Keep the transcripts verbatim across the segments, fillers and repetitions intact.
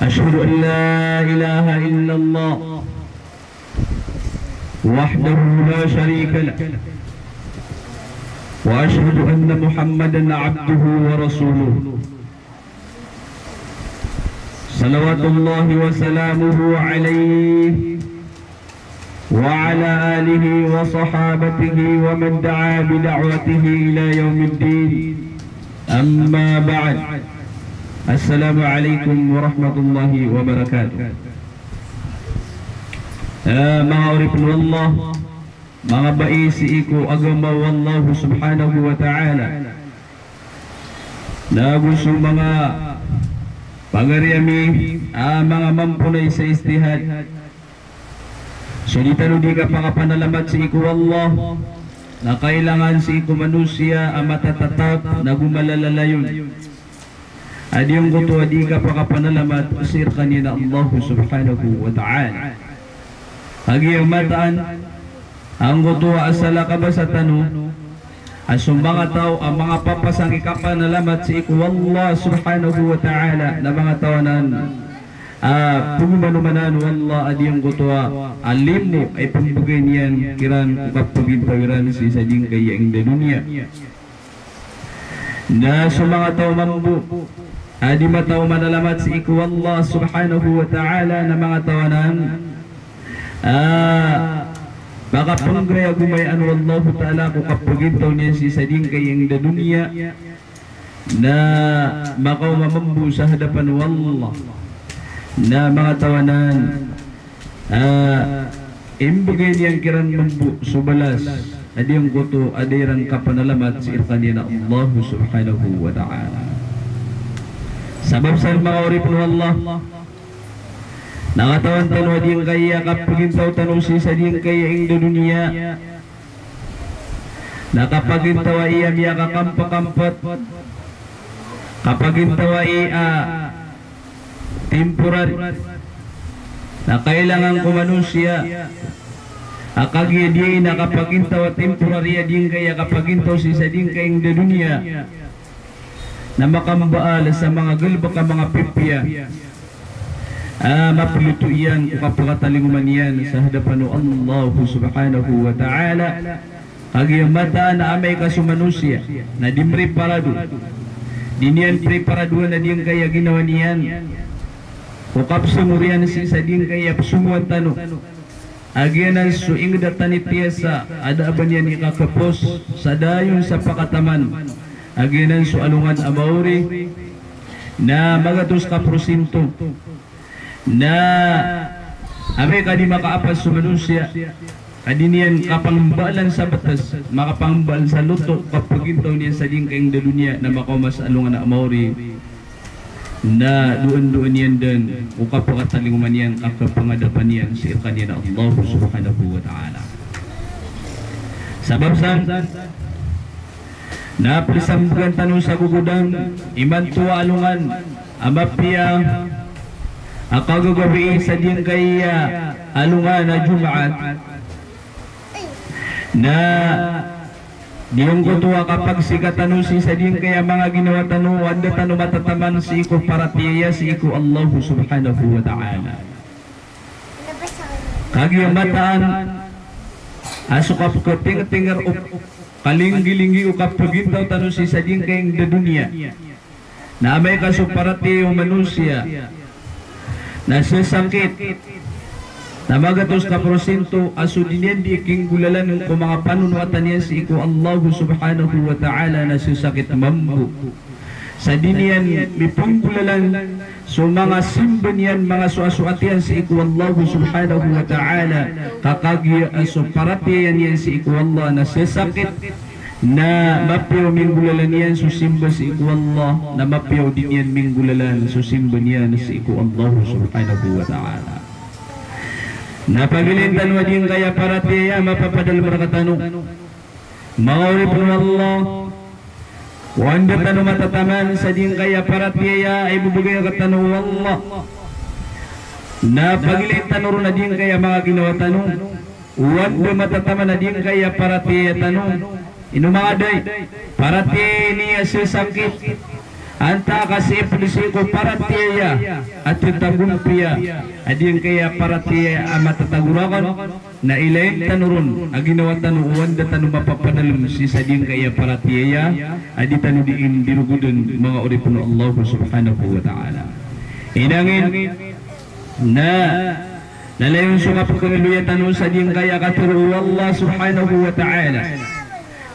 أشهد أن لا إله إلا الله وحده لا شريك له، وأشهد أن محمدا عبده ورسوله، صلوات الله وسلامه عليه وعلى آله وصحابته ومن دعا بدعوته إلى يوم الدين. أما بعد. السلام عليكم ورحمة الله وبركاته. Eh, manga oripn o Allah, manga bai sii ko agama o Allah subhanahu wa ta'ala, na go so manga pagari ami a manga mamponay sa ijtihad. So di tano di kapakapanalamat sii ko Allah, na kailangan sii ko manosiya a matatatap na go malalalayon a diyangkoto a di kapakapanalamat sii rkaniyan a Allah subhanahu wa ta'ala. Kagiya mataan angkoto a asal a kabasa tano a so manga taw a manga papasang i kapanalamat sii ko Allah subhanahu wa ta'ala na manga taw anan a pagomanomanan o Allah a diyangkoto a limo a ipmbgay niyan kiran ko kapagintaw iran sii sa giyangkaya ingd a doniya. Na so manga taw mambo a di mataw manalamat sii ko Allah subhanahu wa ta'ala na manga taw anan a pakapnggay a gomayaan o Allah ta'ala ko kapagintaw niyan sii sa giyangkaya ingd a doniya, na makaoma mambo sa hadapan o Allah. Na manga taw anan a imbgay niyan kiran mambo so balas a diyangkoto a da iran kapanalamat sii rkaniyan a Allah subhanahu wa ta'ala. Sabap san, manga oripn o Allah, na katawan tano a giyangkaya kapagintaw tano sii sa giyangkaya ingd a doniya na kapagintaw a iya miyakakampa-kampat, kapagintaw a iya temporary. Na kailangan ko manosiya a kagiya di na kapagintaw a temporary a giyangkaya kapagintaw sii sa giyangkaya ingd a doniya na makambaal sa manga galbk a manga pipiya a maploto iyan ko kapakatalingoma niyan sa hadapan o Allah subhanahu wa ta'ala. Kagiya mataan a amay ka so manosiya na di mriparado, di niyan priparadoan a giyangkaya ginawa niyan ko kapsongor iyan sii sa giyangkaya psongowan tano a giyanan so ingd a tanitiyasa a da a ba niyan ikakapos sa dayon sa pakataman a giyanan so alongan a maori na magatos ka porsyento. Na amay ka di makaapas so manosiya a di niyan kapangbaalan sa bts, makapangbaalan sa loto, kapagintaw niyan sa giyangkaya ingd a doniya na makaoma sa alongan a maori na doon-doon iyan dn o kapakatalingoma niyan, kapangadapan iyan sii rkaniyan a Allah subhanahu wa ta'ala. Sabap san na pzambgan tano sa gogodan imanto a alongan a mapiya a kagagawii sa giyangkaya alongan a Jumaat. Na giyangkoto a kapagsika tano sii sa giyangkaya manga ginawa tano, o anda tano matataman sii ko paratiyaya sii ko Allah subhanahu wa ta'ala. Kagiya mataan a so kapkhatingtingr o kalinggilingi o kapagintaw tano sii sa giyangkaya ingd a doniya na amay ka so paratiyaya o manosiya na sasakit na magatos ka porsyento a so di niyan di kinggolalan ko manga panonoatan iyan sii ko Allah subhanahu wa ta'ala na sasakit mambo. Sa di niyan mipnggolalan so manga simba niyan, manga soasoat iyan sii ko Allah subhanahu wa ta'ala, ka kagiya a so paratiyaya niyan sii ko Allah na sasakit, na mapiya o minggolalan iyan so simba sii ko Allah, na mapiya o di niyan minggolalan so simba niyan sii ko Allah subhanahu wa ta'ala. Na pagilin tano a giyangkaya paratiyaya, mapapadalm rktano, manga oripn o Allah, o anda tano matataman sa giyangkaya paratiyaya a ibibgay rktano o Allah. Na pagilin tano ron a giyangkaya manga ginawa tano, o anda matataman a giyangkaya paratiyaya tano. Ino manga day, paratiyaya ini a sasakit, Antaa ka sii pd sii ko paratiyaya a tatagompiya a giyangkaya paratiyaya a matatago rakn, na ilayin tano ron a ginawa tano o anda tano mapapadalm sii sa giyangkaya paratiyaya a di tano dii ndirogodn, manga oripn o Allah subhanahu wa ta'ala. Inangin na, na layon so kapkhaaloya tano sa giyangkaya katharo o Allah subhanahu wa ta'ala.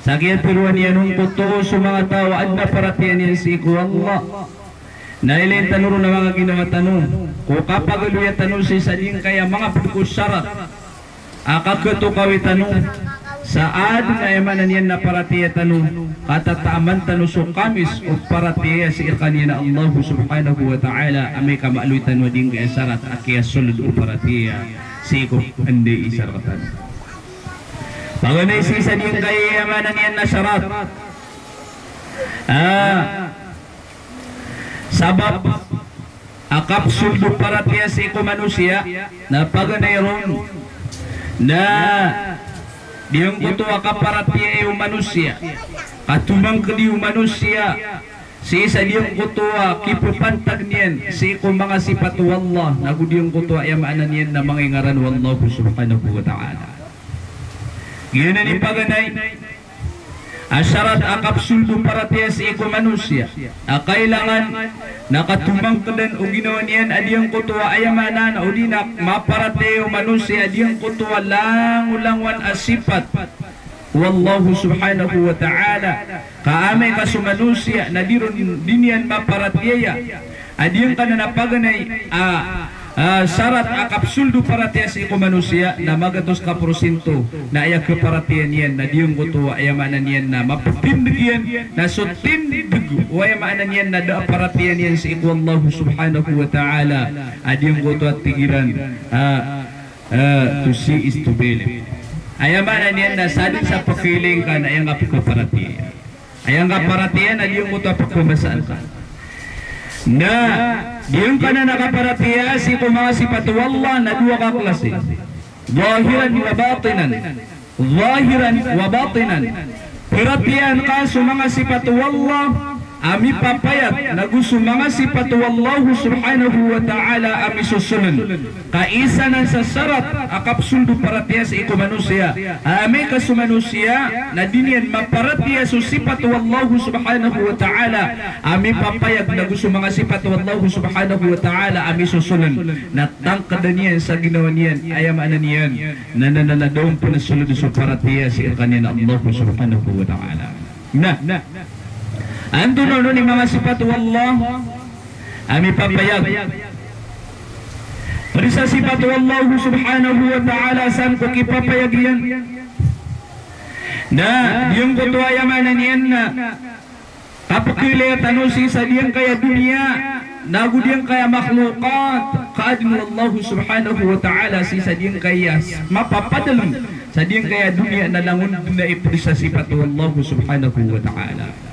Sa kiyatharo iyan on koto so manga taw a adn a paratiyaya niyan sii ko Allah. Na ilayin tano ron a manga ginawa tano ko kapagaloya tano sii sa giyangkaya manga pd ko sarat a kakhatokawi tano sa adn a aya maana niyan na paratiyaya tano, ka tataaman tano so kamis o paratiyaya sii rkaniyan a Allah subhanahu wa ta'ala, amay ka maaloy tano a giyangkaya sarat a kiyasold o paratiyaya sii ko anda i isa rktano. Paganay sii sa giyangkaya aya maana niyan na sarat. Ah, sabap a kapsold o paratiyaya sii ko manosiya, na paganay ron na giyangkoto a kaparatiyaya o manosiya, katomangkdi o manosiya sii sa giyangkoto a kipapantag niyan sii ko manga sipat o Allah, nago giyangkoto a aya maana niyan na manga ingaran o Allah subhanahu wa ta'ala. Giyanan i paganay a sarat a kapsold o paratiyaya sii ko manosiya, a kailangan na katomangkdan o ginawa niyan a giyangkoto a aya maana na odi na maparatiyaya o manosiya a giyangkoto a langolangowan a sipat o Allah subhanahu wa ta'ala. Ka amay ka so manosiya na di ron, di niyan maparatiyaya a giyangkanan a paganay a, a, sarat a kapsold o paratiyaya sii ko manosiya na magatos ka porsinto na aya khaparatiyaya niyan na giyangkoto a aya maana niyan na maptindg iyan, na so tindg o aya maana niyan na da a paratiyaya niyan sii ko Allah subhanahu wa ta'ala a giyangkoto a tig iran a, a, to see is to believe. Aya maana niyan na sadn sa pkhailay ngka na aya ngka pkhaparatiyaya. Aya ngka paratiyaya na giyangkoto a pkhabasaan ka. Na giyangkanan a kaparatiyaya sii ko manga sipat o Allah na dowa ka klasi. Zahiran wa batinan. Zahiran wa batinan. Paratiyayaan ka so manga sipat o Allah a mipapayag, nago so manga sipat o Allah subhanahu wa ta'ala a misosoln. Ka isa nan sa sarat a kapsold o paratiyaya sii ko manosiya, a amay ka so manosiya na di niyan maparatiyaya so sipat o Allah subhanahu wa ta'ala a mipapayag, nago so manga sipat o Allah subhanahu wa ta'ala a misosoln, na tangkda niyan sa ginawa niyan, aya maana niyan na, na, na, na da on pn sold so paratiyaya sii rkaniyan a Allah subhanahu wa ta'ala. Na antonaa on i manga sipat o Allah a mipapayag? Pd sa sipat o Allah subhanahu wa ta'ala san ko kipapayag iyan na giyangkoto a aya maana niyan na kapkhailaya tano sii sa giyangkaya doniya nago giyangkaya makhluqat, ka adn o Allah subhanahu wa ta'ala sii sa giyangkaya mapapadalm sa giyangkaya doniya na langon dn a ipd sa sipat o Allah subhanahu wa ta'ala.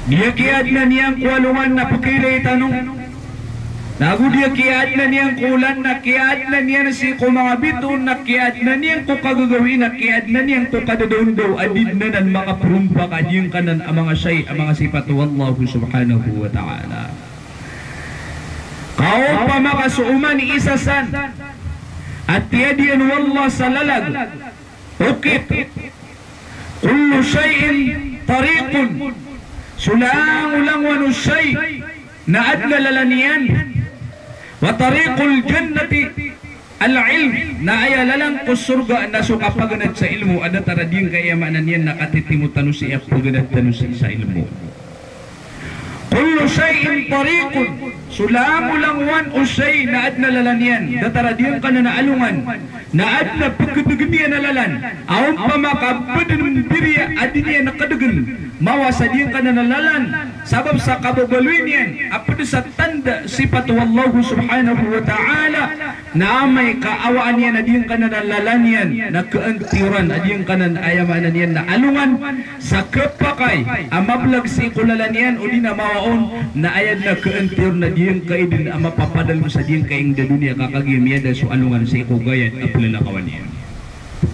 Giya kiyaadna niyan ko alongan na pkhailay tano, nago giya kiyaadna niyan ko olan na kiyaadna niyan sii ko manga bitoon, na kiyaadna niyan ko kagagawii, na kiyaadna niyan ko kadadaondaw a di dn anan makaprompak a giyangkanan a manga shay, a manga sipat o Allah subhanahu wa ta'ala. Ka opama ka so oman i isa san a tiyadiyan o Allah sa lalag, okit, kullu shay'in tariqun, so langolangowan o shay na adn a lalan iyan. Wa tariqul jannati al-ilm, na aya lalan ko sorga na so kapaganad sa ilmo a datar a giyangkaya maana niyan na katitimo tano sii a paganad tano sii sa ilmo. Kullu shay'in tariqun, so langolangowan o shay na adn a lalan iyan, datar a giyangkanan a alongan na adn a pkdgn iyan a lalan, a opama ka badn mbiriya a di niyan kdgn, mawa sa giyangkanan a lalan, sabap sa kababaloy niyan a pd sa tanda sipat o Allah subhanahu wa ta'ala, na amay ka awaan iyan a giyangkanan a lalan iyan na kaantiyoran a giyangkanan a aya maana niyan na alongan sa khapakay a mablag sii ko lalan iyan odi na mawa on, na aya dn a kaantiyor na giyangkai dn a mapapadalm sa giyangkai ingd a doniya ka kagiya miyada so alongan sii ko gayad a plalakawan iyan.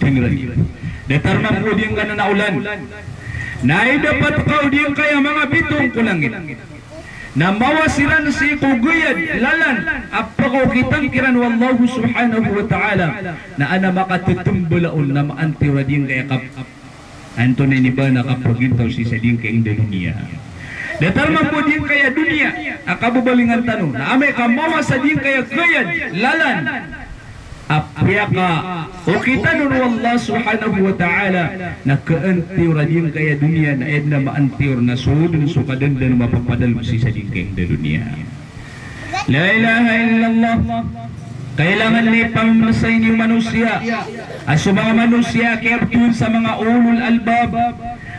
Tingran iyan. Datar mambo giyangkanan a olan. Na aya dapat ka o giyangkaya manga bitoon ko langit. Na mawas iran sii ko giyad lalan a pakaokitan kiran o Allah subhanahu wa ta'ala, na adn a makatetembala on na maantiyor a diyangkaya kap-, antonaa ini ba na kapagintaw sii sa diyangkaya ingd a doniya. Datar mambo diyangkaya doniya a kababalingan tano, na amay ka mawas a diyangkaya giyad lalan a piyakaokitan on o Allah subhanahu wa ta'ala, na kaantiyor a diyangkaya doniya, na aya dn a maantiyor na so dn so kadn dn mapapadalm sii sa diyangkaya ingd a doniya. La ilaha illallah. Kailangan na ipamamnasay niyo manosiya a so manga manosiya a kiyabtowan sa manga ulul albab,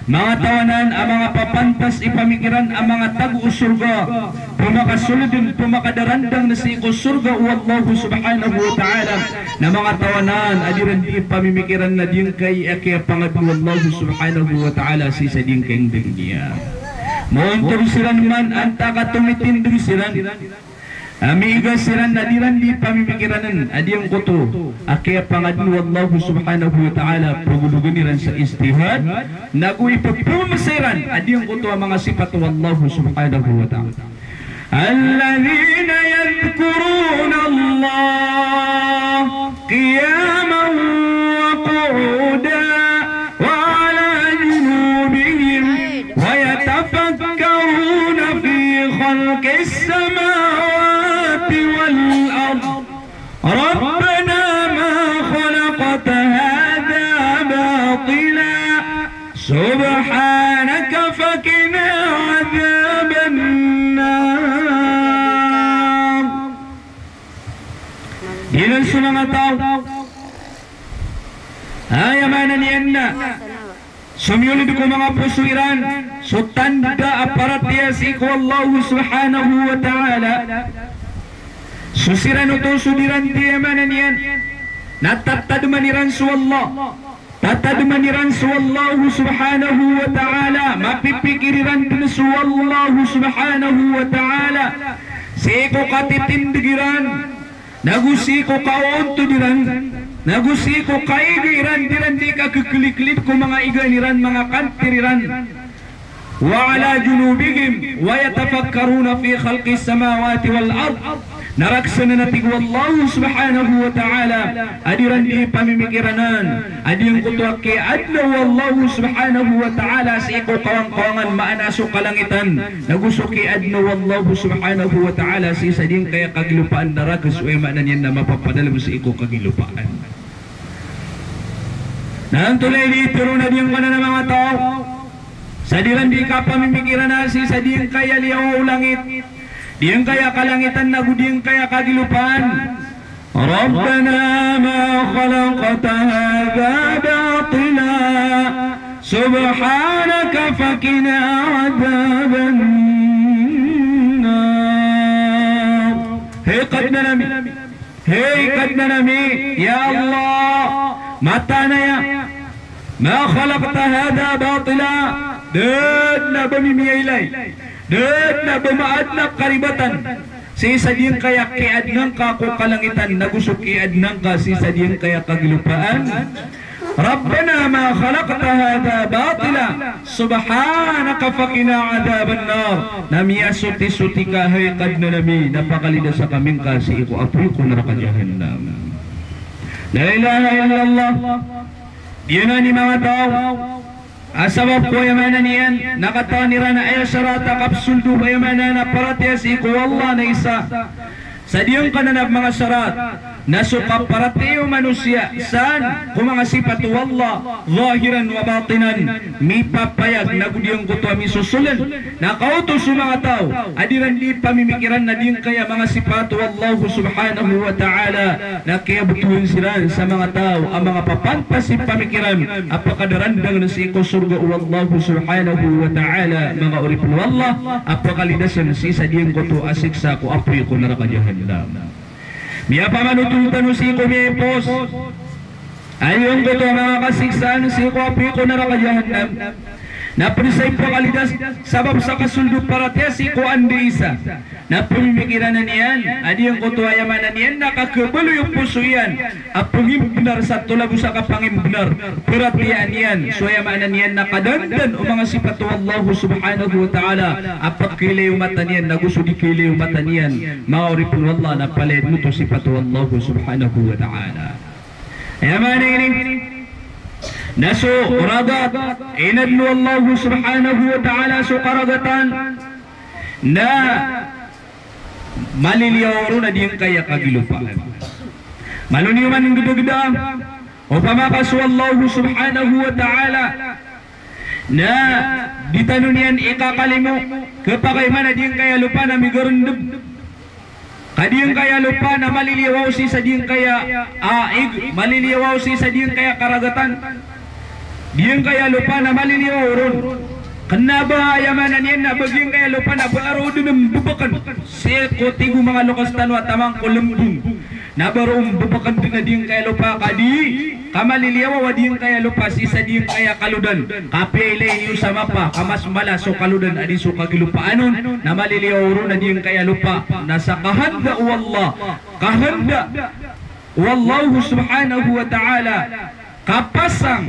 manga taw anan a manga papantas i pamikiran a manga tago o sorga, pmakasold dn, pmakadarandang na sii ko sorga o Allah subhanahu wa ta'ala, na manga taw anan a di ran dii pamimikiran na diyangkai a kiyapangadn o Allah subhanahu wa ta'ala sii sa diyangkai ingd a doniya. Maontor siran man antaa ka tomitindg siran a miiga siran na di ran dii pamimikiran a diyangkoto a kiyapangadn o Allah subhanahu wa ta'ala, pagologn iran sa ijtihad, nago ipepemesa iran a diyangkoto a manga sipat o Allah subhanahu wa ta'ala. الذين يذكرون الله قياما وقعودا وعلى جنوبهم ويتفكرون في خلق السماوات والأرض ربنا ما خلقت هذا باطلا سبحانك فقنا عذاب النار. Giyanan so manga taw a aya maana niyan na somiyold ko manga poso iran so tanda a paratiyaya sii ko Allah subhanahu wa ta'ala. So siran oto so di ran dii, aya maana niyan na tatadman iran so Allah. Tatadman iran so Allah subhanahu wa ta'ala, mapipikir iran dn so Allah subhanahu wa ta'ala sii ko katitindg iran, nago sii ko kaontod iran, nago sii ko kaiga iran, di ran dii kakekliklid ko manga iga iran, manga kantir iran. وعلى جنوبهم ويتفكرون في خلق السماوات والأرض. Na rakhs anan a tig o Allah subhanahu wa ta'ala a di ran dii pamimikiran a diyangkoto a kiyaadna o Allah subhanahu wa ta'ala sii ko kawangkawangan, maana so kalangitan, nago so kiyaadna o Allah subhanahu wa ta'ala sii sa diyangkaya kagilopaan na rakhs, aya maana niyan na mapapadalm sii ko kagilopaan. Na antonaa i dii tharoon a diyangkanan a manga taw sa di ran dii kapamimikiran sii sa diyangkaya liyawaw o langit, diyangkaya kalangitan nago diyangkaya kagilopaan? ربنا ما خلقت هذا باطلا سبحانك فقنا عذاب النار. Hay Kadnan ami, hay Kadnan ami, ya Allah, mataan aya, ما خلقت هذا باطلا, da dn a ba mimiyailay, da dn a ba maadn a karibatan sii sa diyangkaya kiyaadna ngka ko kalangitan nago so kiyaadna ngka sii sa diyangkaya kagilopaan. ربنا ما خلقت هذا باطلا سبحانك فقنا عذاب النار. Na miyasotisoti ka, hay Kadnan ami, na pakalidasa kami ngka sii ko apoy ko naraka jahannam. La ilaha illallah. Giyanan i manga taw a sabap ko, aya maana niyan na katawan iran a aya sarat a kapsold o, aya maana na paratiyaya sii ko Allah na isa sa diyangkanan a manga sarat na so kaparatiyaya o manosiya san ko manga sipat o Allah, zahiran wa batinan, mipapayag nago diyangkoto a misosoln. Na kaoto so manga taw a di ran dii pamimikiran a diyangkaya manga sipat o Allah subhanahu wa ta'ala na kiyabtowan siran sa manga taw a manga papantas i pamikiran a pakadarandang sii ko sorga o Allah subhanahu wa ta'ala, manga oripn o Allah, a pakalidasan sii sa diyangkoto a siksa ko apoy ko naraka jahannam. Miyapamanothol tano sii ko miyaipos a giyangkoto a manga kasiksaan sii ko apoy ko naraka jahannam. Na pd sa ipakalidas sabap sa kasold o paratiyaya sii ko anda i isa. Na pmimikiranan iyan a giyangkoto a aya maana niyan na kakhabaloy o poso iyan a pangimbnar sa tolab o sa kapangimbnar. Paratiyayaan iyan so aya maana niyan na kadandan o manga sipat o Allah subhanahu wa ta'ala a pkhailay o mata niyan nago so di khailay o mata niyan. Manga oripn o Allah, na palaya dn oto sipat o Allah subhanahu wa ta'ala. Aya maana ini na so ragat, inadn o Allah subhanahu wa ta'ala so karagatan na maliliyawaw ron a giyangkaya kagilopaan. Malo niyo man nggdagda, opama ka so Allah subhanahu wa ta'ala na di tano niyan ikakalimo, khapakay man a giyangkaya lopa na migarndb. Ka giyangkaya lopa na maliliyawaw sii sa giyangkaya, a, ig, maliliyawaw sii sa giyangkaya karagatan. Giyangkaya lopa na maliliyawaw ron. Kna ba aya maana niyan na ba giyangkaya lopa na ba aro dn mbabakn sii ko tig o manga loks tano a taman ko lmbong. Na ba aro mbabakn dn a giyangkaya lopa ka di ka maliliyawaw a giyangkaya lopa sii sa giyangkaya kalodan. Kapiya ilay niyo sa mapa ka mas mala so kalodan a di so kagilopaan on, na maliliyawaw ron a giyangkaya lopa. Na sa kahanda o Allah, kahanda o Allah subhanahu wa ta'ala, kapasang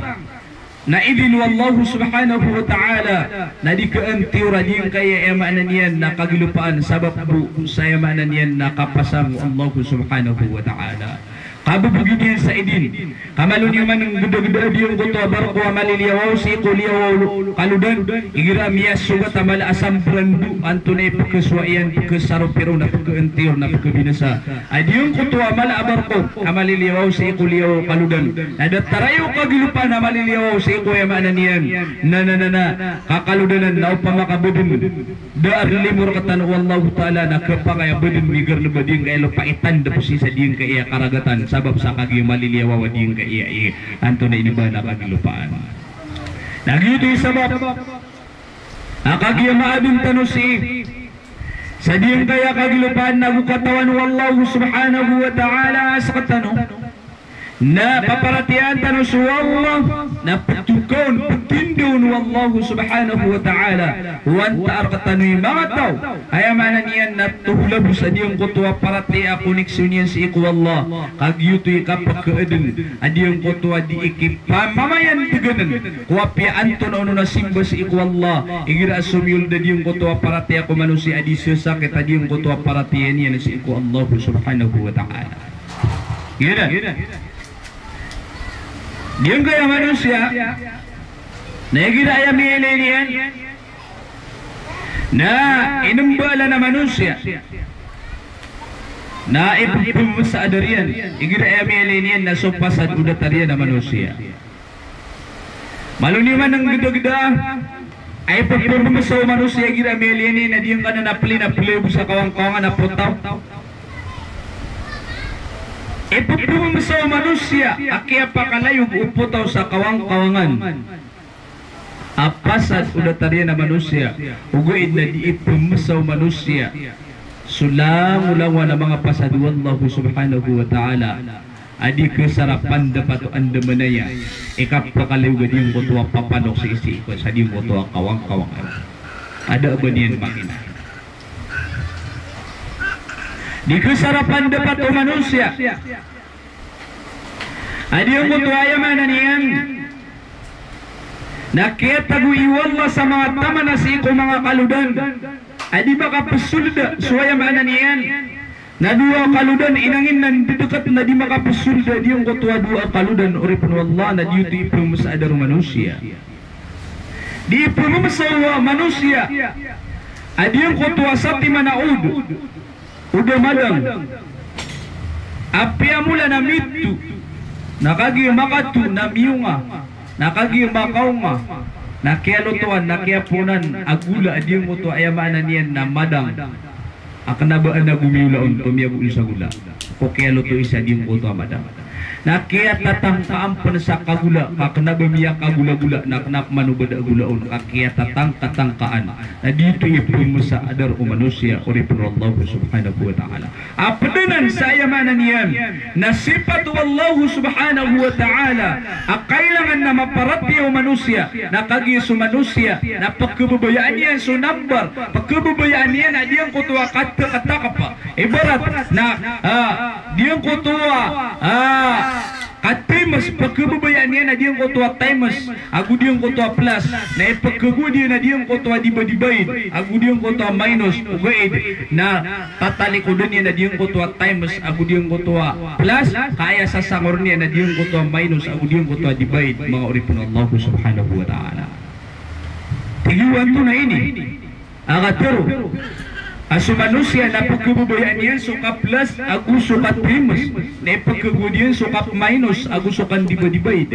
na idin o Allah subhanahu wa ta'ala, na di kaantiyor a giyangkaya aya maana niyan na kagilopaan sabap bo sa aya maana niyan na kapasang o Allah subhanahu wa ta'ala. Kababagi niyan sa idin. Ka malo niyo man nggdagda a giyangkoto a barko a maliliyawaw sii ko liyawaw o kalodan. Igira miyasogat a mala a sambrando, antonaa i pkhasowa iyan, pkhasarop iron a pkhaantiyor na pkhabinasa a giyangkoto a mala a barko a maliliyawaw sii ko liyawaw o kalodan. Na datar aya o kagilopaan a maliliyawaw sii ko aya maana niyan na, na, na, na kakalodanan na opama ka ba dn da a rlimo rktano o Allahu Ta'ala na khapakay a ba dn migarndb a giyangkaya lopa i tandp sii sa giyangkaya karagatan sabap sa kagiya maliliyawaw a giyangkaya i, antonaa i ba na kagilopaan. Na giyoto i sabap a kagiya maadn tano sii sa giyangkaya kagilopaan nago katawan o Allahu subhanahu wa ta'ala a sktano na paparatiyayaan tano so Allah, na ptokawn, ptindawn o Allah subhanahu wa ta'ala o antaa rktano i manga taw a aya maana niyan na tolab sa giyangkoto a paratiyaya a koneksyon iyan sii ko Allah. Ka giyoto i kapakaadn a giyangkoto a di ikipamamayandgn ko apiya antonaa on a simba sii ko Allah. Igira a somiyold a giyangkoto a paratiyaya ko manosiya a di sasakit a giyangkoto a paratiyaya niyan sii ko Allah subhanahu wa ta'ala. Giyoto. Giyangkaya manosiya na igira aya miyailay niyan na inmbalan a manosiya na ipphmsaadar iyan. Igira aya miyailay niyan na so pasad o datar iyan a manosiya. Malo niyo man nggdagda a ipphmsa o manosiya igira miyailay niyan na giyangkanan a plane a play bo sa kawangkawangan a potaw. Ipphmsa o manosiya a kiyapakalay o potaw sa kawangkawangan a pasad o datar iyan a manosiya. Ogaid na di ipphmsa o manosiya so langolangowan a manga pasad o Allah subhanahu wa ta'ala a di ksarapan dapat o andamanaya i kapakalay o giyangkoto a papanok sii sa giyangkoto a kawangkawangan a da a ba niyan mangina. Di ksarapan dapat o manosiya a giyangkoto a aya maana niyan na kiyatago o Allah sa manga taman a sii ko manga kalodan a di makapsolda so aya maana niyan na dowa a kalodan, inangin na ndedeket na di makapsolda giyangkoto a dowa a kalodan, oripn o Allah, na giyoto i pmsaadar o manosiya. Di pmsa o manosiya a giyangkoto a satiman a od o da madang. Apiya mula na mito, na kagiya makato na miyonga, na kagiya makaonga, na kiyalotoan, na kiyapoonan a gola a giyangkoto a aya maana niyan na madang. A kna ba adn a gomiyolaon, tomiyago on sa gola ko kiyaloto isa a giyangkoto a madang. Na kiyatatangkaan pn sa kagola, ka kna ba miyakagolagola, na kna pman o ba da gola on, ka kiyatatangkatangkaan. Na di oto ipmesa a dar o manosiya, oripn o Allah subhanahu wa ta'ala. A pd anan sa aya maana niyan na sipat o Allah subhanahu wa ta'ala a kailangan na maparatiyaya o manosiya, na kagiya so manosiya na pkhababayaan iyan so number, pkhababayaan iyan a giyangkoto a katakataka pa. Ibarat na, ah, giyangkoto a, ah, ka times, pkhababayaan iyan a giyangkoto a times ago giyangkoto a plus, na ipkhagowad iyan a giyangkoto a diba-dibaid ago giyangkoto a minus, ogaid na tatalikodan iyan a giyangkoto a times ago giyangkoto a plus, ka aya sasangorn iyan a giyangkoto a minus ago giyangkoto a dibaid, manga oripn o Allah subhanahu wa ta'ala. Tig iyan antonaa ini a katharo a so manosiya na pkhababayaan iyan so ka-plus ago so ka-times, na ipkhagowad iyan so ka-minus ago so kandiba-dibaid.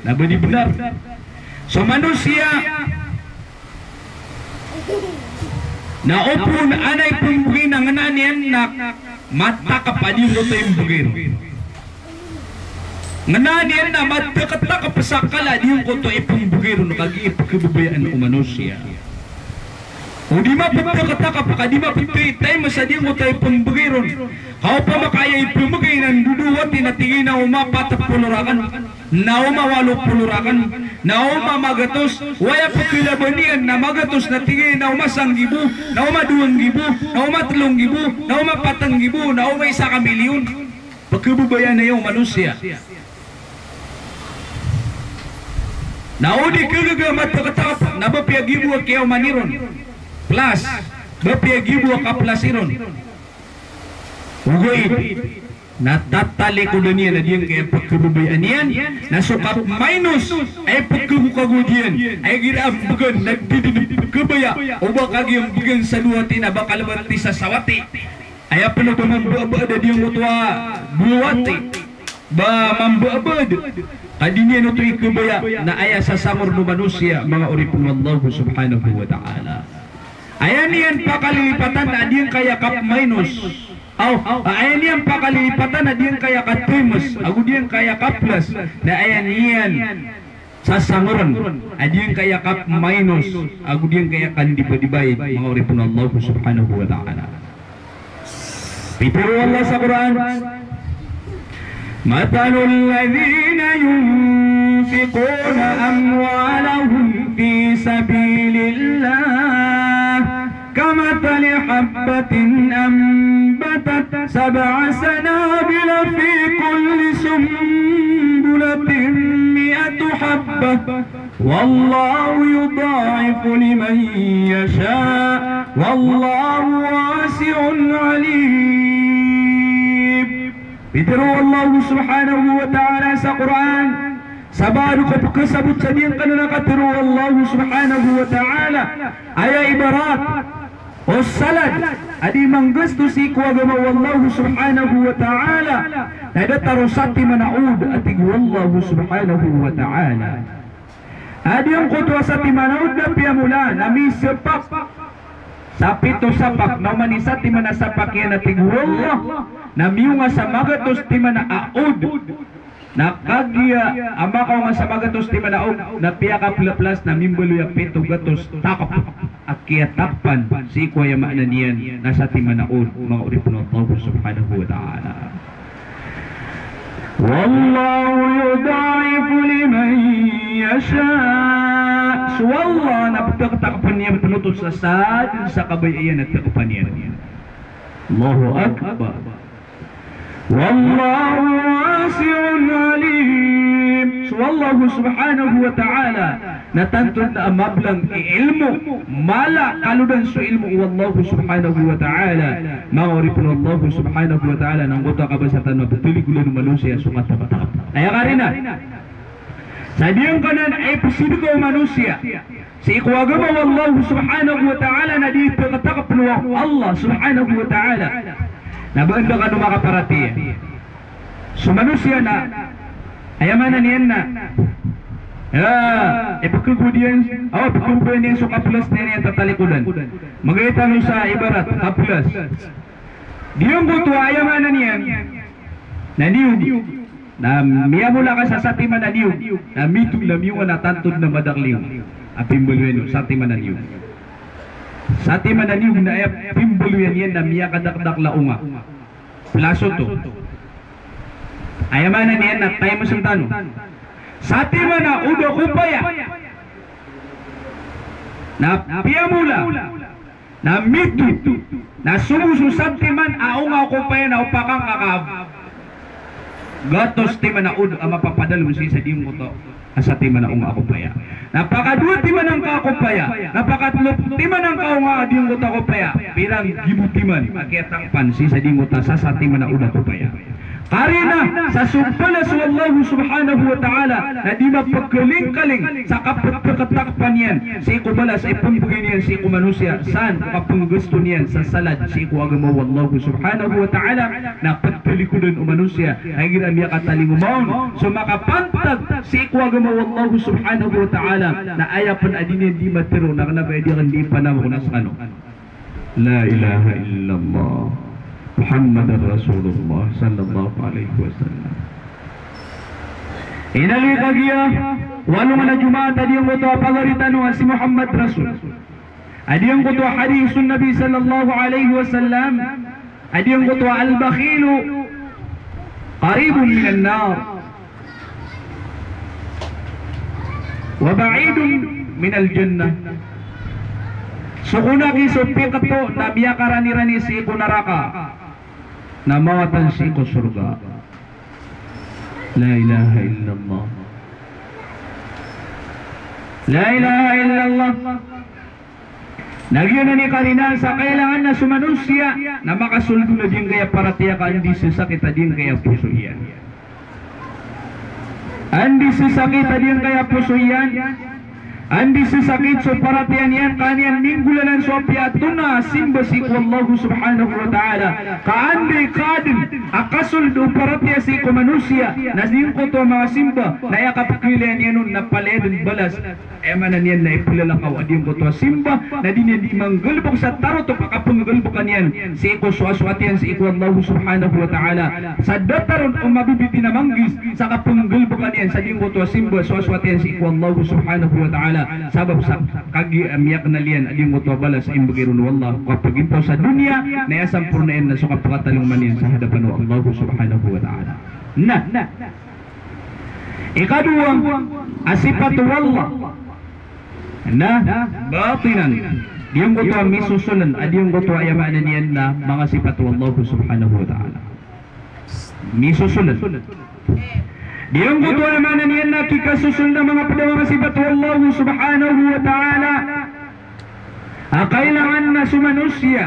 Na ba di bnar? So manosiya na opama na ipmbgay na ngnaan iyan na matakp a giyangkoto a imbgay ron. Ngnaan iyan na mataktakp sa kala a giyangkoto a ipmbgay ron, kagiya ipkhababayaan o manosiya. O di maptaktakp, ka di maptay times a giyangkoto a ipmbgay ron. Ka opama ka aya ipmbgay na ndodowati na tig iyan a oma pat polo rakn, na oma walo polo rakn, na oma magatos, o aya pkhlaban iyan na magatos na tig iyan a oma sanggibo, na oma dowa nggibo, na oma tlo nggibo, na oma pat nggibo, na oma isa ka milyon. Pkhababayaan aya o manosiya. Na o di khagaga mataktakp, na ba piyagibo a kiyaoma niron. Plus, ba piyagibo a ka-plus iron. Ogaid na tatalikodan iyan a giyangkaya pkhababayaan iyan, na so ka-minus a ipkhagokagowad iyan, a igira a mbgan na di dn kabaya o ba kagiya mbgan sa dowati na ba kalbat isa sawati. Aya pn o ba mambabaad a giyangkoto a dowati, ba mambabaad, ka di niyan oto ikhabaya, na aya sasangorn o manosiya, manga oripn o Allah subhanahu wa ta'ala. Aya niyan pakalilipatan a giyangkaya ka-minus. Aw, aya niyan pakalilipatan a giyangkaya ka-times ago giyangkaya ka-plus, na aya niyan sasangorn a giyangkaya ka-minus ago giyangkaya kandibadibaid, manga oripn o Allah subhanahu wa ta'ala. Pitharo o Allah sa Qur'an, مثل الذين ينفقون أموالهم في سبيل الله كمثل حبة أنبتت سبع سنابل في كل سنبلة مائة حبة والله يضاعف لمن يشاء والله واسع عليم. Pitharo o Allah subhanahu wa ta'ala sa Qur'an, sabaad ko pkhasabot sa giyangkanan a katharo o Allah subhanahu wa ta'ala, aya ibarat o salad a di manggasto sii ko agama o Allah subhanahu wa ta'ala, na datar o satiman a od a tig o Allah subhanahu wa ta'ala. A giyangkoto a satiman a od na piyamola na misapak sa pito sapak, na oman i satiman a sapak iyan a tig o Allah na miyonga sa magatos timan a od. Na kagiya a makaonga sa magatos timan a od na piyakaplaplas na mimbaloy a pito gatos takp a kiyatakpan sii ko aya maana niyan na satiman a od, manga oripn o Allah subhanahu wa ta'ala. والله يضاعف لمن يشاء. So Allah na ptaktakpn iyan pn oto sa sadn sa kabaya iyan a takpan iyan. Allahu Akbar. والله واسع عليم. So Allah subhanahu wa ta'ala na tanto a mablang i ilmo, mala kalodan so ilmo o Allah subhanahu wa ta'ala. Manga oripn o Allah subhanahu wa ta'ala, na angkoto a kabasa tano a ptaligolan o manosiya so katakataka. Aya karina sa giyangkanan a ipsidka o manosiya sii ko agama o Allah subhanahu wa ta'ala na di taktakpn o Allah subhanahu wa ta'ala. Na ba anda kano makaparatiyaya? So manosiya na, aya maana niyan na, ah, ipkhagowad iyan, o, ipkhagowad iyan so ka-plus niyan a tatalikodan. Magay tano sa ibarat ka-plus. Giyangkoto a aya maana niyan na niyog. Na miyamola ka sa satiman a niyog, na mito na miyongan a tanto dn a madakel iyo a pimbaloyan o satiman a niyog. Satiman a niyog na aya pimbaloyan iyan na miyakadakdakel a onga. Plaso to. Aya maana niyan na time sentano. Satiman a oda ko paya. Na piyamola. Na mito. Na sobo so satiman a onga ko paya na opakangka ka gatos timan a od a mapapadalem sii sa diyangkoto a satiman a onga ko paya. Na pakadowa timan angka ko paya. Na pakatlo timan angka onga a diyangkoto ko paya. Pirang gibo timan a kiyatangpan sii sa diyangkoto a sasatiman a oda ko paya. Karina sa so balas o Allah subhanahu wa ta'ala na di mapekelingkaling sa kapeteketangpan iyan sii ko balas a ipembegay niyan sii ko manosiya, san ko kapenggasto niyan sa salad sii ko agama o Allah subhanahu wa ta'ala, na petelikodan o manosiya. Igira miyakatalingoma on so makapantag sii ko agama o Allah subhanahu wa ta'ala, na aya pen a di niyan di matero na kena ba aya di aken di ipanamok na sekano. La ilaha illallah Muhammadar Rasulullah sallallahu alaihi wasallam. Inaloy kagiya walongan a Jumaat a diyangkoto a pagari tano a si Muhammad Rasul. A diyangkoto a hadithun Nabi sallallahu alaihi wasallam. A diyangkoto a al-bakhilu qaribun minan nar wa ba'idun minal jannah. So konaki so piketo na miyakaranirani sii ko naraka na mawatan sii ko sorga. La ilaha illallah. La ilaha illallah. Na giyanan i karina sa kailangan na so manosiya na makasold on a giyangkaya paratiyaya ka andi sesakit a giyangkaya poso iyan. Andi sesakit a giyangkaya poso iyan. Andi sesakit so paratiyaya niyan, ka an iyan minggolalan so apiya a tona a simba sii ko Allah subhanahu wa ta'ala. Ka andi kaden a kasold o paratiyaya sii ko manosiya na giyangkoto a manga simba na aya kapekeilaya niyan on na palaya den balas. Aya maana niyan na iplalakaw a giyangkoto a simba na di niyan di manggalebek sa tarotop a kapenggalebeka niyan sii ko soasoat iyan sii ko Allah subhanahu wa ta'ala. Sa datar on o mabibitin a manggis sa kapenggalebeka niyan sa giyangkoto a simba, soasoat iyan sii ko Allah subhanahu wa ta'ala. Sabap sa kagiya miyakenal iyan a giyangkoto a balas a imbegay ron o Allah ko kapegintaw sa doniya, na aya sampornaan iyan na so kapakatalingoma niyan sa hadapan o Allah subhanahu wa ta'ala. Na Ikadowa a sipat o Allah na batinan. Giyangkoto a misosolen a giyangkoto a aya maana niyan na manga sipat o Allah subhanahu wa ta'ala. Misosolen. Giyangkoto a aya maana niyan na kikasosolen a manga ped a manga sipat o Allah subhanahu wa ta'ala a kailangan na so manosiya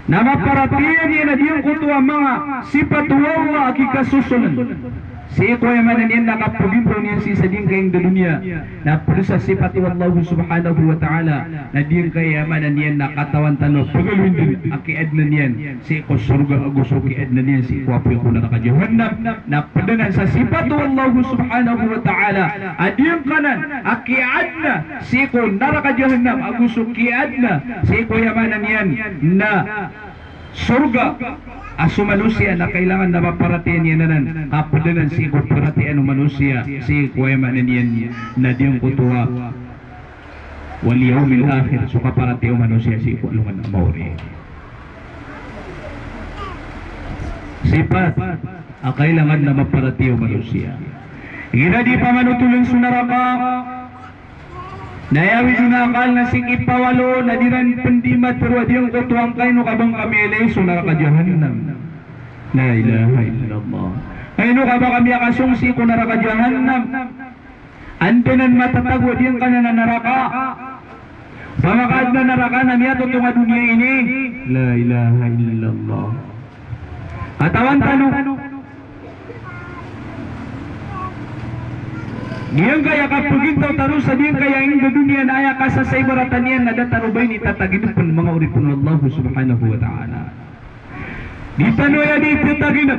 na maparatiyaya niyan a giyangkoto a manga sipat o Allah a kikasosolen. Sii ko aya maana niyan na kapegintaw niyan sii sa giyangkaya inged a doniya. Na ped sa sipat o Allah subhanahu wa ta'ala na giyangkaya aya maana niyan na katawan tano a pegaloyin den a kiyaadna niyan sii ko sorga ago so kiyaadna niyan sii ko apoy ko naraka jahannam. Na ped anan sa sipat o Allah subhanahu wa ta'ala a giyangkanan a kiyaadna sii ko naraka jahannam ago so kiyaadna sii ko aya maana niyan na sorga a so manosiya na kailangan na maparatiyaya niyan anan, ka ped anan sii ko paratiyayaan o manosiya sii ko aya maana niyan na giyangkoto a wal yawmil akhir, so kaparatiyaya o manosiya sii ko alongan a maori. Sipat a kailangan na maparatiyaya o manosiya. Igira di pamanotolen so naraka, na aya awid on a akal na sii ki pawalo na di ran pen di matero a giyangkoto a angkaino ka ba ngka miyailay so naraka jahannam. La ilaha illallah. Angkaino ka ba ka miyakasong sii ko naraka jahannam. Anda nan matatago a giyangkanan a naraka? Ba makaadn a naraka na miyatotong a doniya ini? La ilaha illallah. Katawan tano. Giyangkaya kapegintaw tano sa giyangkaya inged a doniya na aya kasasaibaratan iyan na datar o ba ini tataginapen manga oripen o Allah subhanahu wa ta'ala. Di tano aya di tetaginep.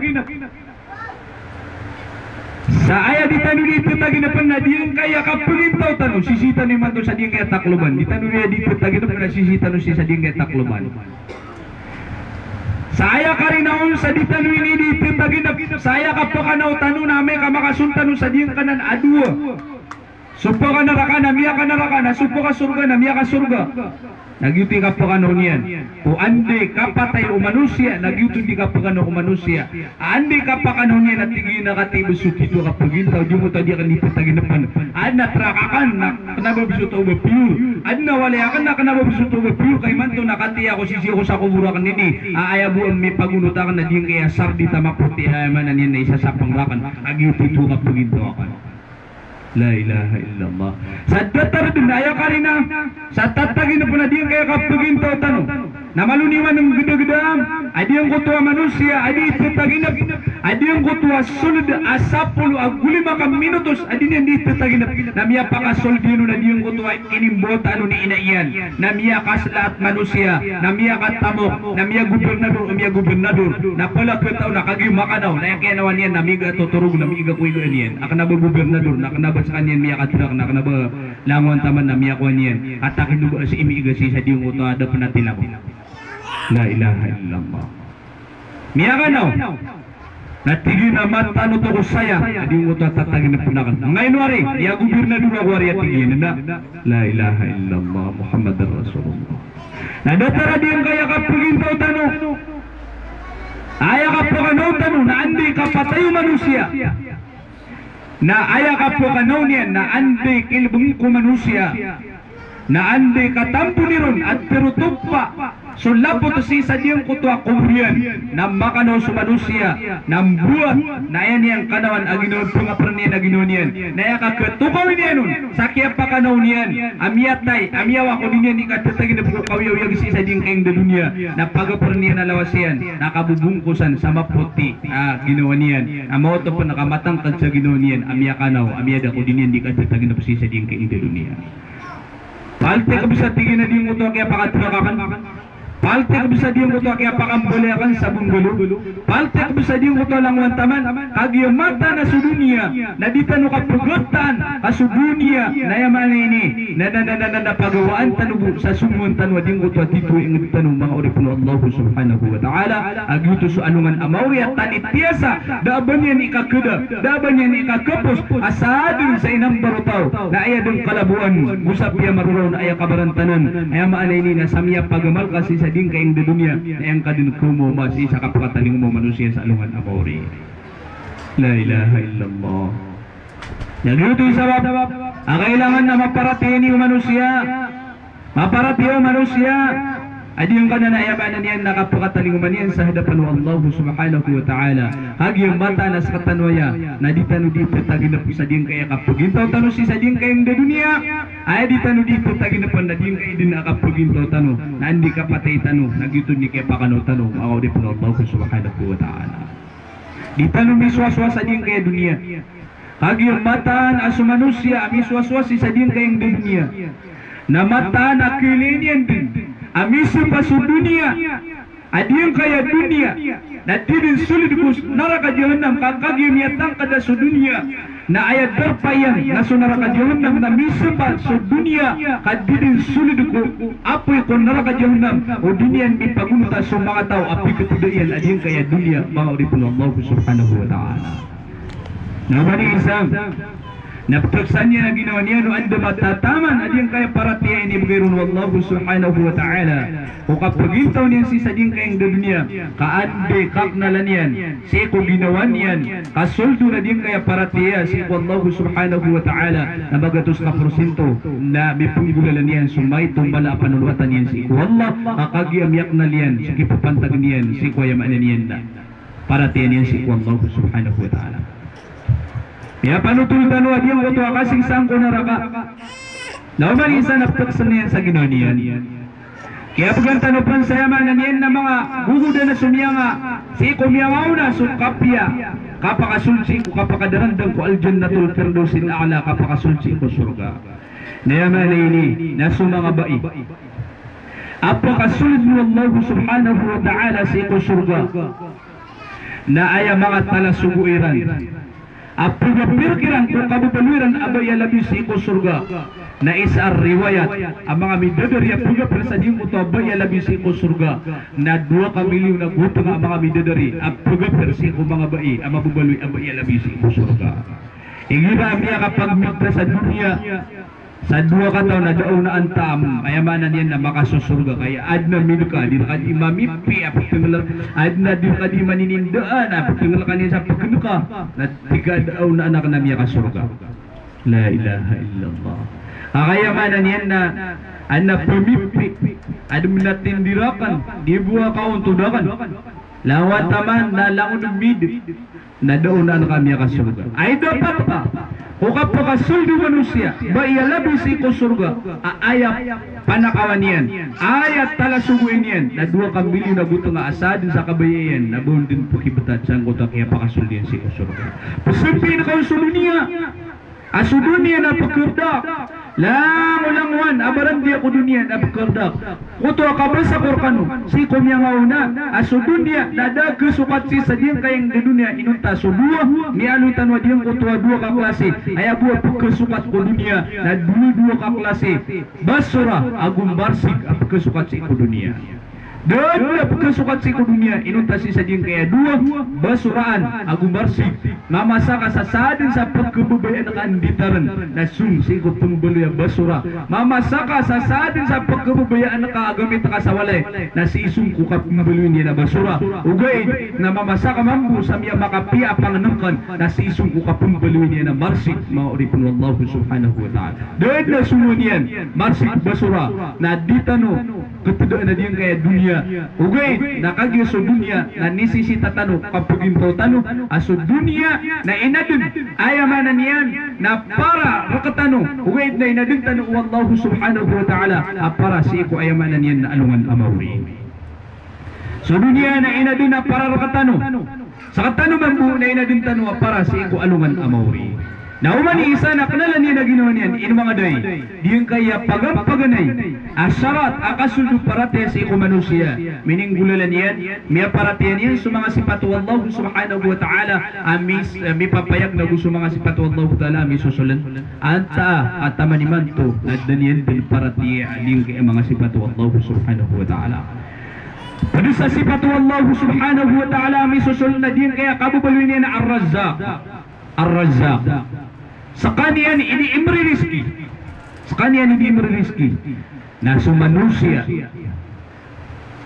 Sa aya di tano di tetaginapen na giyangkaya kapegintaw tano, sisii tano imanto sa giyangkaya takloban. Di tano aya di tetaginapen na sisii tano sii sa giyangkaya takloban. Sa aya karina on sa di tano ini di tetaginep, sa aya kapakanaw tano na amay ka makasold tano sa giyangkanan a dowa. So paka naraka na miyakanaraka, na so paka sorga na miyakasorga. Na giyoto i kapakanaw niyan. Ko anda i kapatay o manosiya, na giyoto i kapakanaw o manosiya. Anda i kapakanaw niyan na tig iyan a katibes so kito a kapagintaw, di mo ta di aken di tetaginepen. Aden a trak aken na kena ba bisoto o ba piyor. Aden a walay aken na kena ba bisoto o ba piyor. Ka imanto na katiya ko sisii ko sa kobor aken ini. A aya bo a mipagonot aken na di ngkaya sar di tamapoti a aya maana niyan na isasapeng raken. A giyoto i kapagintaw aken. La ilaha illallah. Sa datar den aya karina, sa tataginepen a di ngkaya kapagintaw tano. Na malo niyo man ngedageda a di ngkoto a manosiya a di tetaginep, a di ngkoto a sold a sapolo ago lima ka minutos a di niyan di tetaginep. Na miyapakasold iyan on a di ngkoto a inimbawata on i ina iyan. Na miyakaselaat manosiya, na miyakatamok, na miyagobernador, na miyagobernador, na palaketaw na kagiya makanaw, na aya kiyanawan iyan na miga totorog, na miga ko iga niyan. A kena ba gobernador, na kena ba sekaniyan miyakatrak, na kena ba langowan taman na miyakowa niyan. Katakino ba si imiga si sa di ngkoto a da pen a tilako. La ilaha illallah. Miyakanaw. Na tig iyan a matano to ko saya, a di ngkoto a tataginepen aken. Ngaino ari, iya gobernador ako ari a tig iyan, na. La ilaha illallah Muhammadar Rasulullah. Na datar a di ngkaya kapagintaw tano. Aya kapakanaw tano na anda i kapatay o manosiya. Na aya kapakanaw niyan na anda i kilebeng ko manosiya. Na anda i katambon iron a terotopa so lapot sii sa di ngkoto a kobor iyan, na makanaw so manosiya, na mbowat, na aya niyan kanawan a ginawa, pengaperen iyan a ginawa niyan. Na aya kaketokawi niyan on sa kiyapakanaw niyan a miyatay, a miyawa ko di niyan di katetaginep ko kawiyawiya sii sa di ngkaya inged a doniya, na pagaperen iyan a lawas iyan, na kabobongkosan sa mapoti a ginawa niyan, a maoto pen a kamatangked sa ginawa niyan a miyakanaw, a miyada ko di niyan di katetaginep sii sa di ngkaya inged a doniya. Paltek bes a tig iyan a di ngkoto a kiyapakatrak aken. Paltek bes a di ngkoto a kiyapakambalay aken sa bungalo. Paltek bes a di ngkoto a langowan taman. Kagiya mataan a so doniya na di tano kapegetan, ka so doniya na aya maana ini na, na, na, na, na, na pagawaan tano bo sa songowan tano a di ngkoto a tito i inged tano, manga oripen o Allah subhanahu wa ta'ala. A giyoto so alongan a maori a tanitiyasa, da a ba niyan ikakeda, da a ba niyan ikakepos, a sa aden sa inambar o taw na aya den kalaboan, go sa piyamaroraw na aya kabarantanan. Aya maana ini na sa miyapagamal ka sii sa di ngkaya inged a doniya, na aya ngka den kemoma sii sa kapakatalingoma o manosiya sa alongan a maori. La ilaha illallah. Na giyoto i sabap a kailangan na maparatiyaya niyo manosiya. Maparatiyaya o manosiya a di ngka na, na aya maana niyan na kapakatalingoma niyan sa hadapan o Allah subhanahu wa ta'ala. Kagiya mataan a sekatano aya na di tano di tetaginep sa di ngkaya kapagintaw tano sii sa di ngkaya inged a doniya. Aya di tano di tetaginepen na di ngkaya den a kapagintaw tano, na anda i kapatay tano, na giyoto i kiyapakanaw tano, manga oripen o Allah subhanahu wa ta'ala. Di tano misowasowa sa di ngkaya doniya. Kagiya mataan a so manosiya a misowasowa sii sa di ngkaya inged a doniya na mataan a kiilay niyan den a misepa so doniya a di ngkaya doniya na di den soled ko naraka jahannam, ka kagiya miyatangked a so doniya na aya darpa iyan na so naraka jahannam na misepa so doniya ka di den soled ko apoy ko naraka jahannam, o di niyan di pagonota so manga taw a piketoda iyan a di ngkaya doniya, manga oripen o Allah subhanahu wa ta'ala. Na oman i isa na peteksan iyan a ginawa niyan o anda matataman a di ngkaya paratiyaya i inibegay ron o Allah subhanahu wa ta'ala ko kapagintaw niyan sii sa di ngkaya inged a doniya, ka anda i kaknalan iyan sii ko ginawa niyan, ka soldo na di ngkaya paratiyaya sii ko Allah subhanahu wa ta'ala, na magatos ka porsinto na mipenggolalan iyan so maito mala a panonowatan iyan sii ko Allah, ka kagiya miyaknal iyan so kipapantag niyan sii ko aya maana niyan na paratiyaya niyan sii ko Allah subhanahu wa ta'ala. Miyapanotol tano a di ngkoto a kasengsaan ko naraka. Na oman i isa na peteksan iyan sa ginawa niyan. Kiyabegan tano pen sa aya maana niyan na manga gogoda na so miyanga sii ko miyangaona so kapiya, kapakasold sii ko kapakadarandang ko Al-Jannatul Firdausil A'la, kapakasold sii ko sorga. Na aya maana ini na so manga bai a pakasold o Allah subhanahu wa ta'ala sii ko sorga na aya manga talasogo iran a pegapir kiran ko kababaloy ran a bai a labi sii ko sorga. Na isa a riwayat a manga midadari a pagapir sa giyangkoto a bai a labi sii ko sorga na dowa ka milyon a gotong a manga midadari a pagapir sii ko manga bai a mababaloy a bai a labi sii ko sorga. Igira a miyakapagmid ka sa doniya sa dowa kataw na da a onaan taam, aya maana niyan na makasosorga ka, aya adn a mid ka, di rka di mamipi a ptngl, adn a di rka di maninindaan a ptngl ka niyan sa pkn ka, na tig ka da a onaan akn a miyakasorga. La ilaha illallah. Aka aya maana niyan na, adn a pmipi, adn a tindi rakn, di bo a kaontod akn. Lawa taman na langon mid, na da a onaan ka a miyakasorga. Ay dapat ka ko kapakasold o manosiya, bai a labi sii ko sorga, a aya panakawan iyan, aya talasogoin iyan, na dowa ka milyon a gotong a sadn sa kabaya iyan, na ba on dn pkibtad sangkoto a kiyapakasold iyan sii ko sorga. Pzambiin ka on so doniya. A so doniya na pkhardak, langolangowan a barandiya ko doniya na pkhardak. Koto a kabasa ko rkano sii ko miyangaoona a so doniya na da a kasokat sii sa giyangkaya ingd a doniya inonta so dowa, miyaaloy tano a giyangkoto a dowa ka klasi. Aya bo a pkasokat ko doniya na dowa, dowa ka klasi. Basora ago marsig a pkasokat sii ko doniya. Da dn a pkasokat sii ko doniya inonta sii sa giyangkaya dowa, basoraan ago marsig. Mamasa ka sa sadn sa pkhababayaan ka a nditarn na song sii ko pmbaloy a basora. Mamasa ka sa sadn sa pkhababayaan ka a gamit ka sa walay na sii song ko kapmbaloy niyan a basora. Ogaid na mamasa ka mambo sa miyamakapiya a pangnngkn na sii song ko kapmbaloy niyan a marsig, manga oripn o Allah subhanahu wa ta'ala. Da dn a songowan iyan, marsig, basora, na di tano katdaan a giyangkaya doniya. Ogaid na kagiya so doniya na nisisita tano, kapagintaw tano a so doniya na inadn, aya maana niyan na para rktano. Ogaid na inadn tano o Allah subhanahu wa ta'ala a para sii ko, aya maana niyan na, alongan a maori. So doniya na inadn a para rktano. Sktano mambo na inadn tano a para sii ko alongan a maori. Na oman i isa na knalan iyan a ginawa niyan, ino manga dai, giyangkaya pagampaganay a sarat a kasold o paratiyaya sii ko manosiya. Mininggolalan iyan, miyaparatiyaya niyan so manga sipat o Allah subhanahu wa ta'ala a mis-, a mipapayag na go so manga sipat o Allah ta'ala a misosoln. Antaa a taman imanto na da niyan dn paratiyaya a giyangkaya manga sipat o Allah subhanahu wa ta'ala. Pd sa sipat o Allah subhanahu wa ta'ala a misosoln a giyangkaya kababaloy niyan a Ar-Razzaq. Ar-Razzaq. Skaniyan i dii mririzki. Skaniyan i dii mririzki. Na so manosiya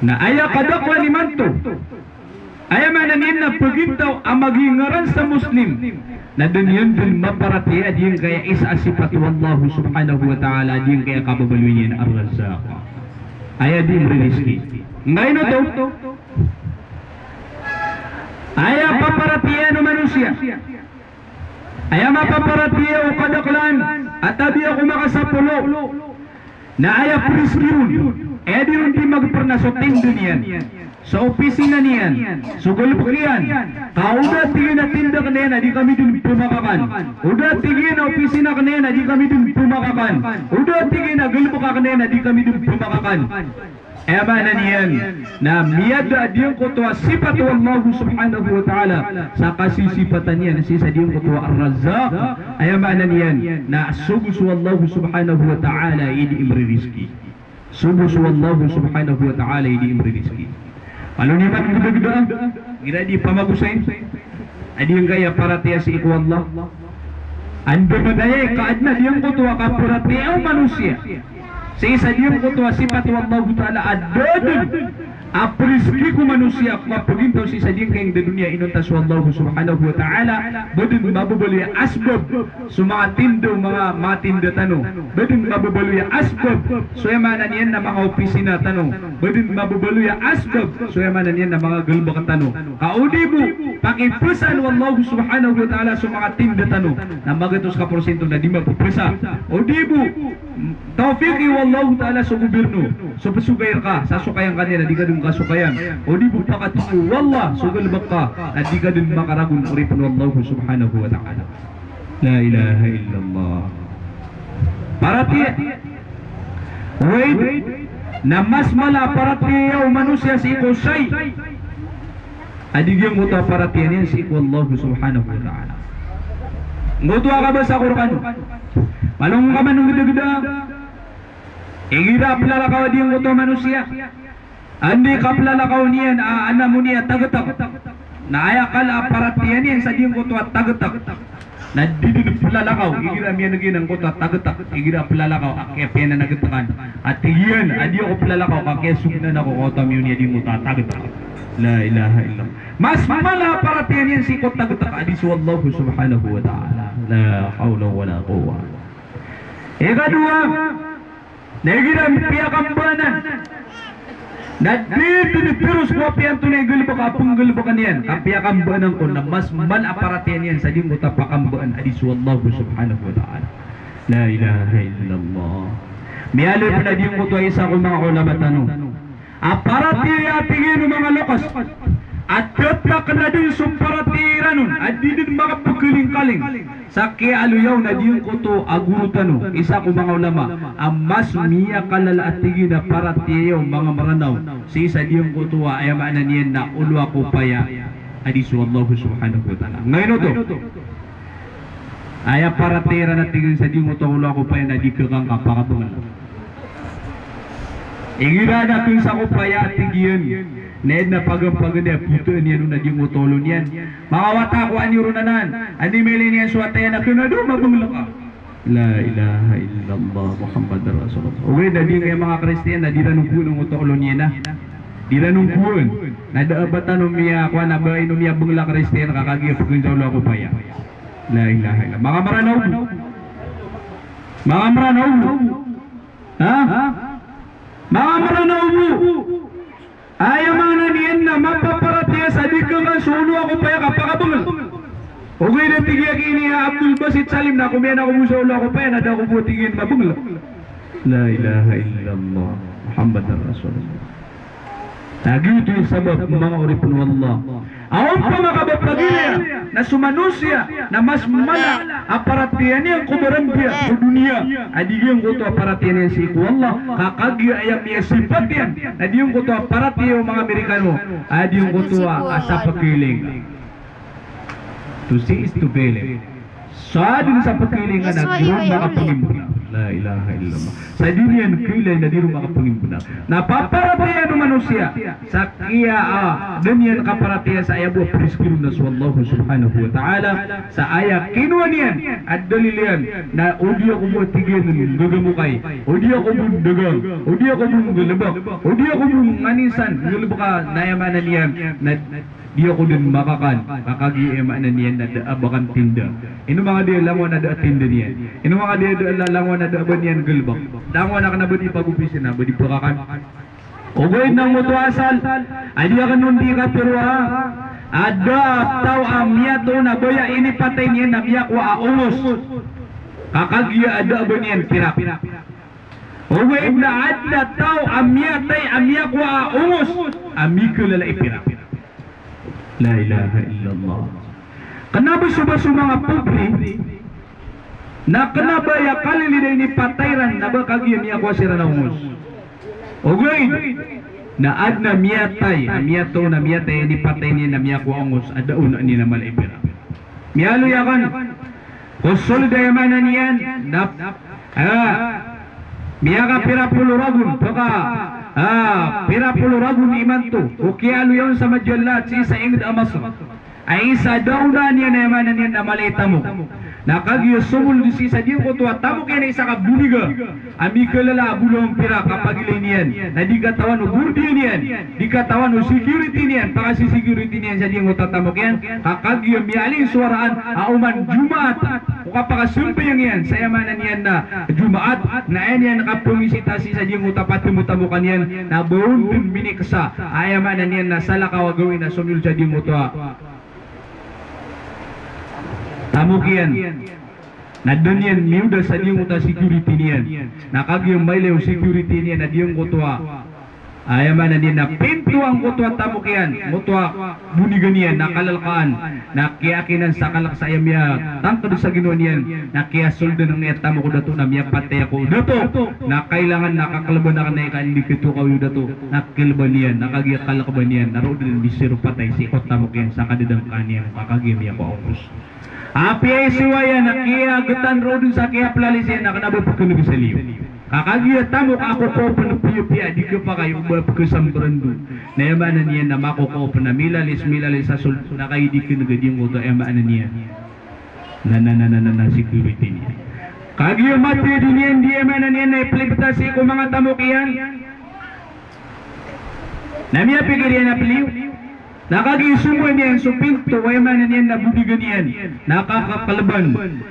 na aya kadaklan imanto, aya maana niyan na pagintaw a magingn sa Muslim, na da niyan dn maparatiyaya a giyangkaya isa a sipat o Allah subhanahu wa ta'ala a giyangkaya kababaloy niyan a Ar-Razzaq. Aya dii mririzki. Ngaino oto? Aya paparatiyayaan o manosiya. Aya mapaparatiyaya o kadaklan a tabiya ko makasapolo. Na aya prizki on, aya dii on dii magpr na so tind iyan, so opisina niyan, so galbk iyan. Ka o da, tig iyan, a tind akn iyan a di kami dn pmakakan. O da, tig iyan, a opisina akn iyan a di kami dn pmakakan. O da, tig iyan, a galbk akn iyan a di kami dn pmakakan. Aya maana niyan na miyada a giyangkoto a sipat o Allah subhanahu wa ta'ala sa kasisipatan iyan sii sa giyangkoto a Ar-Razzaq. Aya maana niyan na sogo so Allah subhanahu wa ta'ala i dii mririzki. Sogo so Allah subhanahu wa ta'ala i dii mririzki. Aloy niyo man gdagda, igira dii pamagosayn a giyangkaya paratiyaya sii ko Allah. Andamanaya i kaadn a giyangkoto a kaparatiyaya o manosiya sii sa giyangkoto a sipat o Allahu ta'ala a da dn a prizki ko manosiya ko kapagintaw sii sa giyangkaya ingd a doniya inonta so Allah subhanahu wa ta'ala. Ba dn mababaloy a asbab so manga tind, manga, manga tind tano. Ba dn mababaloy a asbab so, aya maana niyan na, manga opisina tano. Ba dn mababaloy a asbab so, aya maana niyan na, manga galbk tano. Ka o di bo pakipasaan o Allah subhanahu wa ta'ala so manga tind tano na magatos ka porsyento na di mapapasa. O di bo tawfiki o Allah ta'ala so gobyerno, so psogay rka sa sokayan ka niyan na di ka dn kasokayan. O di bo pakatimo o Allah so galbk ka na di ka dn makaragon, oripn o Allah subhanahu wa ta'ala. La ilaha illallah. Paratiyaya. Wait. Na mas mala a paratiyaya o manosiya sii ko shay a di giyangkoto a paratiyaya niyan sii ko Allah subhanahu wa ta'ala. Ngoto a kabasa ko rkano. Malong ka man o gdagda, igira a plalakaw a diyangkoto a manosiya, anda i kaplalakaw niyan a anamoni a tagtak. Na aya kala a paratiyaya niyan sa diyangkoto a tagtak na di dn plalakaw igira miyaneg iyan angkoto a tagtak, igira plalakaw a kiyapiyananagtkan a tig iyan a di ako plalakaw ka kiyasognan ako ko oto a miyoniya diyangkoto a tagtak. La ilaha illallah. Mas mala a paratiyaya niyan sii ko tagtak a di so Allah subhanahu wa ta'ala. La hawla wala quwwah. Ikadowa, na igira piyakambaanan na di dn piros ko apiya antonaa i galbk a pnggalbkn iyan, ka piyakambaanan ko na mas mala a paratiyaya niyan sa diyangkoto a pakambaan a di so Allah subhanahu wa ta'ala. La ilaha illallah. Miyaaloy pn a diyangkoto a isa ko manga ulama tano a paratiyaya a tig iyan o manga loks a tatakna dn so paratiyaya iran on a di dn makapkalingkaling sa kiyaaloya on a diyangkoto a goro tano, isa ko manga ulama, a mas miyakalala a tig iyan a paratiyaya o manga Mranaw sii sa diyangkoto a aya maana niyan na olo a kopaya a di so Allah subhanahu wa ta'ala. Ngayon oto, aya paratiyaya iran a tig iyan sa diyangkoto a olo a kopaya na di khakangka pakabngl. Igira adn a khn sa kopaya a tig iyan na adn a pagampagn iyan a ptn iyan on a diyangkoto a olo niyan. Manga wata ko ani oronanan, ani mailay niyan so wata iyan a khn a da mabngl ka. La ilaha illallah Muhammadar Rasulullah. Ogaid na di ngka manga Kristiyan na di ran on kowan angkoto a olo niyan a. Di ran on kowan. Na da a ba tano miya, kowan a ba ino miyabngl a Kristiyan ka kagiya pkhn sa olo a kopaya. La ilaha illallah. Manga Mranaw bo. Manga Mranaw bo. Ha? Manga Mranaw bo. Aya maana niyan na mapaparatiyaya sa di khakangka so olo a kopaya ka pakabngl. Ogaid na tig iyan ki ini a Abdul Basit Salim na komiyan ako bo sa olo a kopaya na da ako bo tig iyan mabngl. La ilaha illallah Muhammadar Rasulullah. Na giyoto i sabap, manga oripn o Allah, a opama ka ba pagilaya na so manosiya na mas mala a paratiyaya niyan ko baranggiya ko doniya a di giyangkoto a paratiyaya niyan sii ko Allah, ka kagiya aya miyasipat iyan na diyangkoto a paratiyaya o manga Amerikano a diyangkoto a sapkailing. To see is to believe. Sa dn sa pkailingan a di ron makapngimbnar. La ilaha illallah. Sa di niyan kailay na di ron makapngimbnar. Na paparatiyayaan o manosiya sa kiya, ah, da niyan kaparatiyayaan sa aya bo a priskriw na so Allah subhanahu wa ta'ala, sa aya kinowa niyan a dalil iyan na o di ako bo, tig iyan, nggagamokay, o di ako bo ndagang, o di ako bo nggalbk, o di ako bo nganin san nggalbka, na aya maana niyan na di ako dn makakan, ka kagiya aya maana niyan na da a ba kan tinda. Ino manga di a langowan a da a tinda niyan? Ino manga di a da a langowan a da a ba niyan galbk? Langowan a kna ba di pagopisina, ba di pakakan. Ogaid na angkoto a asal a di akn on di katharo a, a da a taw a miyatoon a baya inipatay niyan na miyakowa a ongos, ka kagiya a da a ba niyan pirak. Ogaid na adn a taw a miyatay a miyakowa a ongos a mikalala i pirak. La ilaha illallah. Kna ba so ba so manga pobre na kna ba aya kalilid a inipatay ran na ba kagiya miyakowa siran a ongos. Ogaid na adn a miyatay a miyatoon a miyatay a inipatay niyan a miyakowa a ongos a da on a niyan a mala i pirak. Miyaaloy akn ko sold a aya maana niyan na, ah, miyakapira polo ragon, pka, ah, pira polo ragon imanto o kiyaaloya on sa majalat sii sa ingd a Masr. A isa da on a niyan a aya maana niyan na mala i tamok. Na kagiya somold sii sa diyangkoto a tamok iyan a isa ka boniga a mikalala a bolawan pirak a pagilay niyan, na di katawan o guardian iyan, di katawan o security niyan, pakasisecurity niyan sa diyangkoto a tamok iyan, ka kagiya miyaalin so araan a oman Jumaat o kapakasambayang iyan sa aya maana niyan na Jumaat, na aya niyan kapangisita sii sa diyangkoto a patamok-tamokan iyan na ba on dn miniksa a aya maana niyan na salakaw a gawii na somiyold sa diyangkoto a tamok iyan. Na da niyan miyoda sa diyangkoto a security niyan. Na kagiya mailay o security niyan na diyangkoto a, aya maana niyan na pinto angkoto a tamok iyan, angkoto a boniga niyan na kalalkaan. Na kiyakinan sa kalk sa aya miyatangkd sa ginawa niyan. Na kiyasoldan angkaya a tamok o dato na miyapatay ako o dato. Na kailangan na kaklban akn a ika andi katokawi o dato. Na klban iyan, na kagiya kalkban iyan na roo dn di siran patay sii ko tamok iyan sa kadadangkaan iyan ka kagiya miyakowa a ongos. Apiya i siwaya na kiyagtan roo dn sa kiyaplalis iyan na kna ba pkneg sa liyo. Ka kagiya tamok a kokopen piyapiya di khapakay o ba pkhasambrn dn. Na aya maana niyan na makokopen na milalis, milalis sa sold na kagiya di khneg a giyangkoto aya maana niyan. Na, na, na, na, na, na, security niyan. Kagiya matiya dn iyan di aya maana niyan na iplibta sii ko manga tamok iyan. Na miyapikir iyan a pliyo. Na kagiya isomoan iyan so pinto, aya maana niyan na bodigan iyan. Na kakaklban.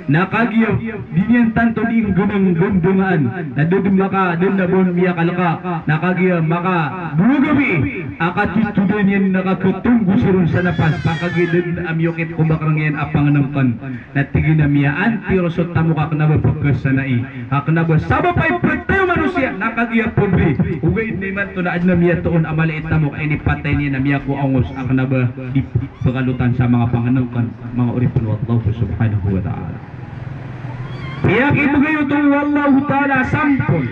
Na kagiya di niyan tanto di nggnang gandngaan. Na da dn maka, da dn a ba on miyakalka. Na kagiya maka dowa gawii a katitodan iyan na kakatonggo siron sa napas. Ka kagiya da dn a miyokit ko bakrng iyan a pangnngkn. Na tig iyan a miyaanti ron so tamok a kna ba pkhasanai, a kna ba sabap a ipatay o manosiya na kagiya pobre. Ogaid na imanto na adn a miyatoon a mala i tamok a inipatay niyan na miyakowa ongos a kna ba di pkhalotan sa manga pangnngkn, manga oripn o Allahu subhanahu wa ta'ala. Piyakibgay oto o Allahu ta'ala a sampol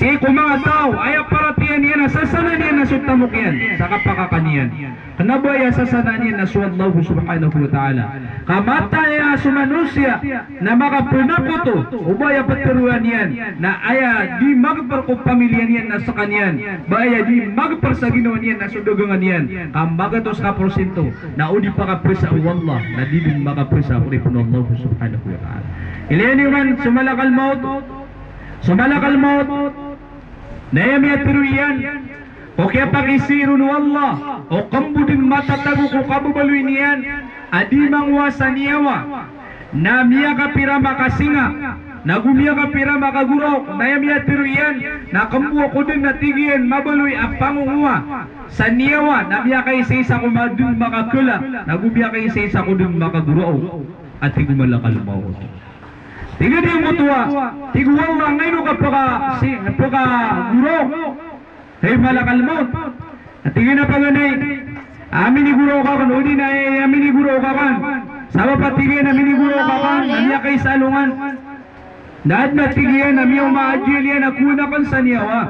sii ko manga taw a aya paratiyayaan iyan na sasanaan iyan na so tamok iyan sa kapakakan iyan. Kna ba aya sasanaan iyan na so Allah subhanahu wa ta'ala. Ka mataan iyan a so manosiya na makapnakoto o ba aya ptharoa niyan na aya di magpr ko pamilya niyan na skaniyan, ba aya di magpr sa ginawa niyan na so dagangan iyan, ka magatos ka porsinto na o di pakapasa o Allah na di dn makapasa, oripn o Allah subhanahu wa ta'ala. Ilaya niyo man so malakal maut. So malakal maut, na aya miyatharo iyan ko kiyapakisii ron o Allah o kmbo dn matatago ko kababaloy niyan a di mangowa sa niyawa, na miyakapira makasinga, nago miyakapira makagoraok, na aya miyatharo iyan na kmbo ako dn na tig iyan mabaloy a pangongowa sa niyawa, na miyakaisaisa ko ma-, dn makakala, nago miyakaisaisa ko dn makagoraok, a tig o malakal maut. Tig a giyangkoto a, tig o Allah, ngaino ka paka-, si-, pakagoraok, hay malakal maut? Na tig iyan a paganay a minigoraok akn, odi na, eh, a minigoraok akn. Sabap a tig iyan a minigoraok akn na miyakaisa alongan. Na adn a tig iyan a miyaoma a ajal iyan a kowaan akn sa niyawa.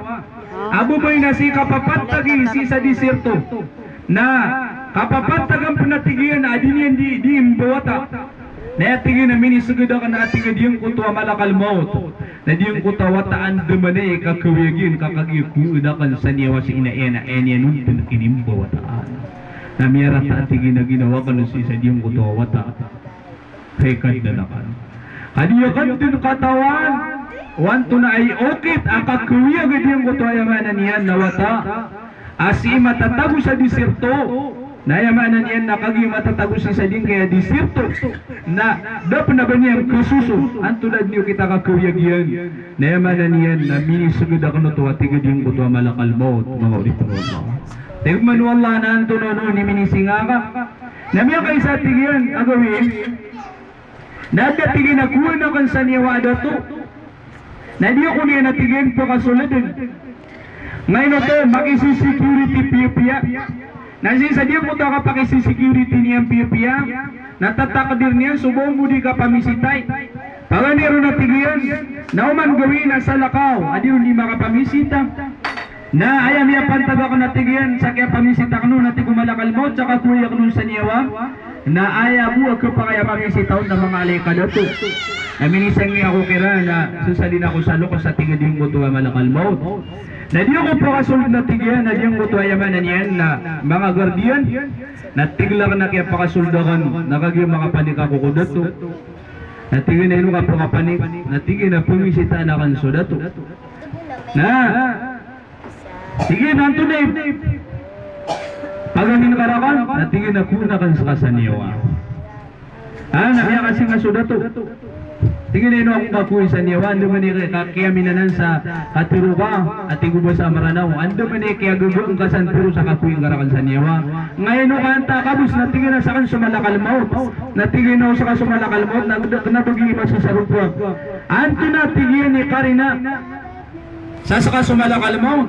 A babay na sii kapapantagi sii sa disirto. Na kapapantagn pn a tig iyan a di niyan di, di mbawata. Na aya tig iyan a minisgd akn a tig a giyangkoto a malakal maut. Na giyangkoto a wata a andamanaya i kakawiyag iyan ka kagiya kowaan akn sa niyawa sii na aya niyan on dn inimbawataan. Na miyarata a tig iyan a ginawa akn sii sa giyangkoto a wata. Hay Kadnan akn. Ka di akn dn katawan o antonaa i okit a kakawiyag a giyangkoto aya maana niyan na wata a sii matatago sa disirto. Na aya maana niyan na kagiya matatago sii sa giyangkaya disirto na da pn a ba niyan kasoso antonaa dn i okit a kakawiyag iyan. Na aya maana niyan na minisgd akn oto a tig a giyangkoto a malakal maut, manga oripn o Allah. Tig man o Allah na antonaa on i minisinga ka? Na miyakaisa a tig iyan a gawii. Na adn a tig iyan a kowaan akn sa niyawa a dato. Na di ako niyan a tig iyan pakasoldn. Ngaino oto, makisisecurity piyapiya. Na sii sa giyangkoto a kapakisisecurity niyan piyapiya, na tatakdir niyan so ba on bo di kapamisitay. Paganay ron a tig iyan, na oman gawii na salakaw a di ron di makapamisita. Na aya miyapantag akn a tig iyan sa kiyapamisita akn on a tig o malakal maut sa kakowaan akn on sa niyawa, na aya bo a khapakay a pamisita on na manga alay ka dato. Na minisangni ako kiran na sasalin ako sa loks a tig a giyangkoto a malakal maut. Na di ako pakasold na tig iyan a giyangkoto aya maana niyan na manga guardian. Na tig lakn a kiyapakasold akn na kagiya makapanik ako ko dato. Na tig iyan a ino ka pakapanik? Na tig iyan a pamisitaan akn so dato. Na tig iyan a antonaa i paganin ka rakn? Na tig iyan a kowaan akn ska sa niyawa. A, na miyakasinga so dato. Tig iyan a ino ako kakowai sa niyawa, andamanaya i kiyamiyanan sa katharo ka, a tig o ba sa Mranaw, andamanaya i kiyagagaan ka san tharo sa kakowai ngka rakn sa niyawa. Ngaino ka antaa kabos? Na tig iyan a sakn so malakal maut. Na tig iyan a o ska so malakal maut, na kna ba giya i masasaropa. Antonaa tig iyan i karina sa ska so malakal maut?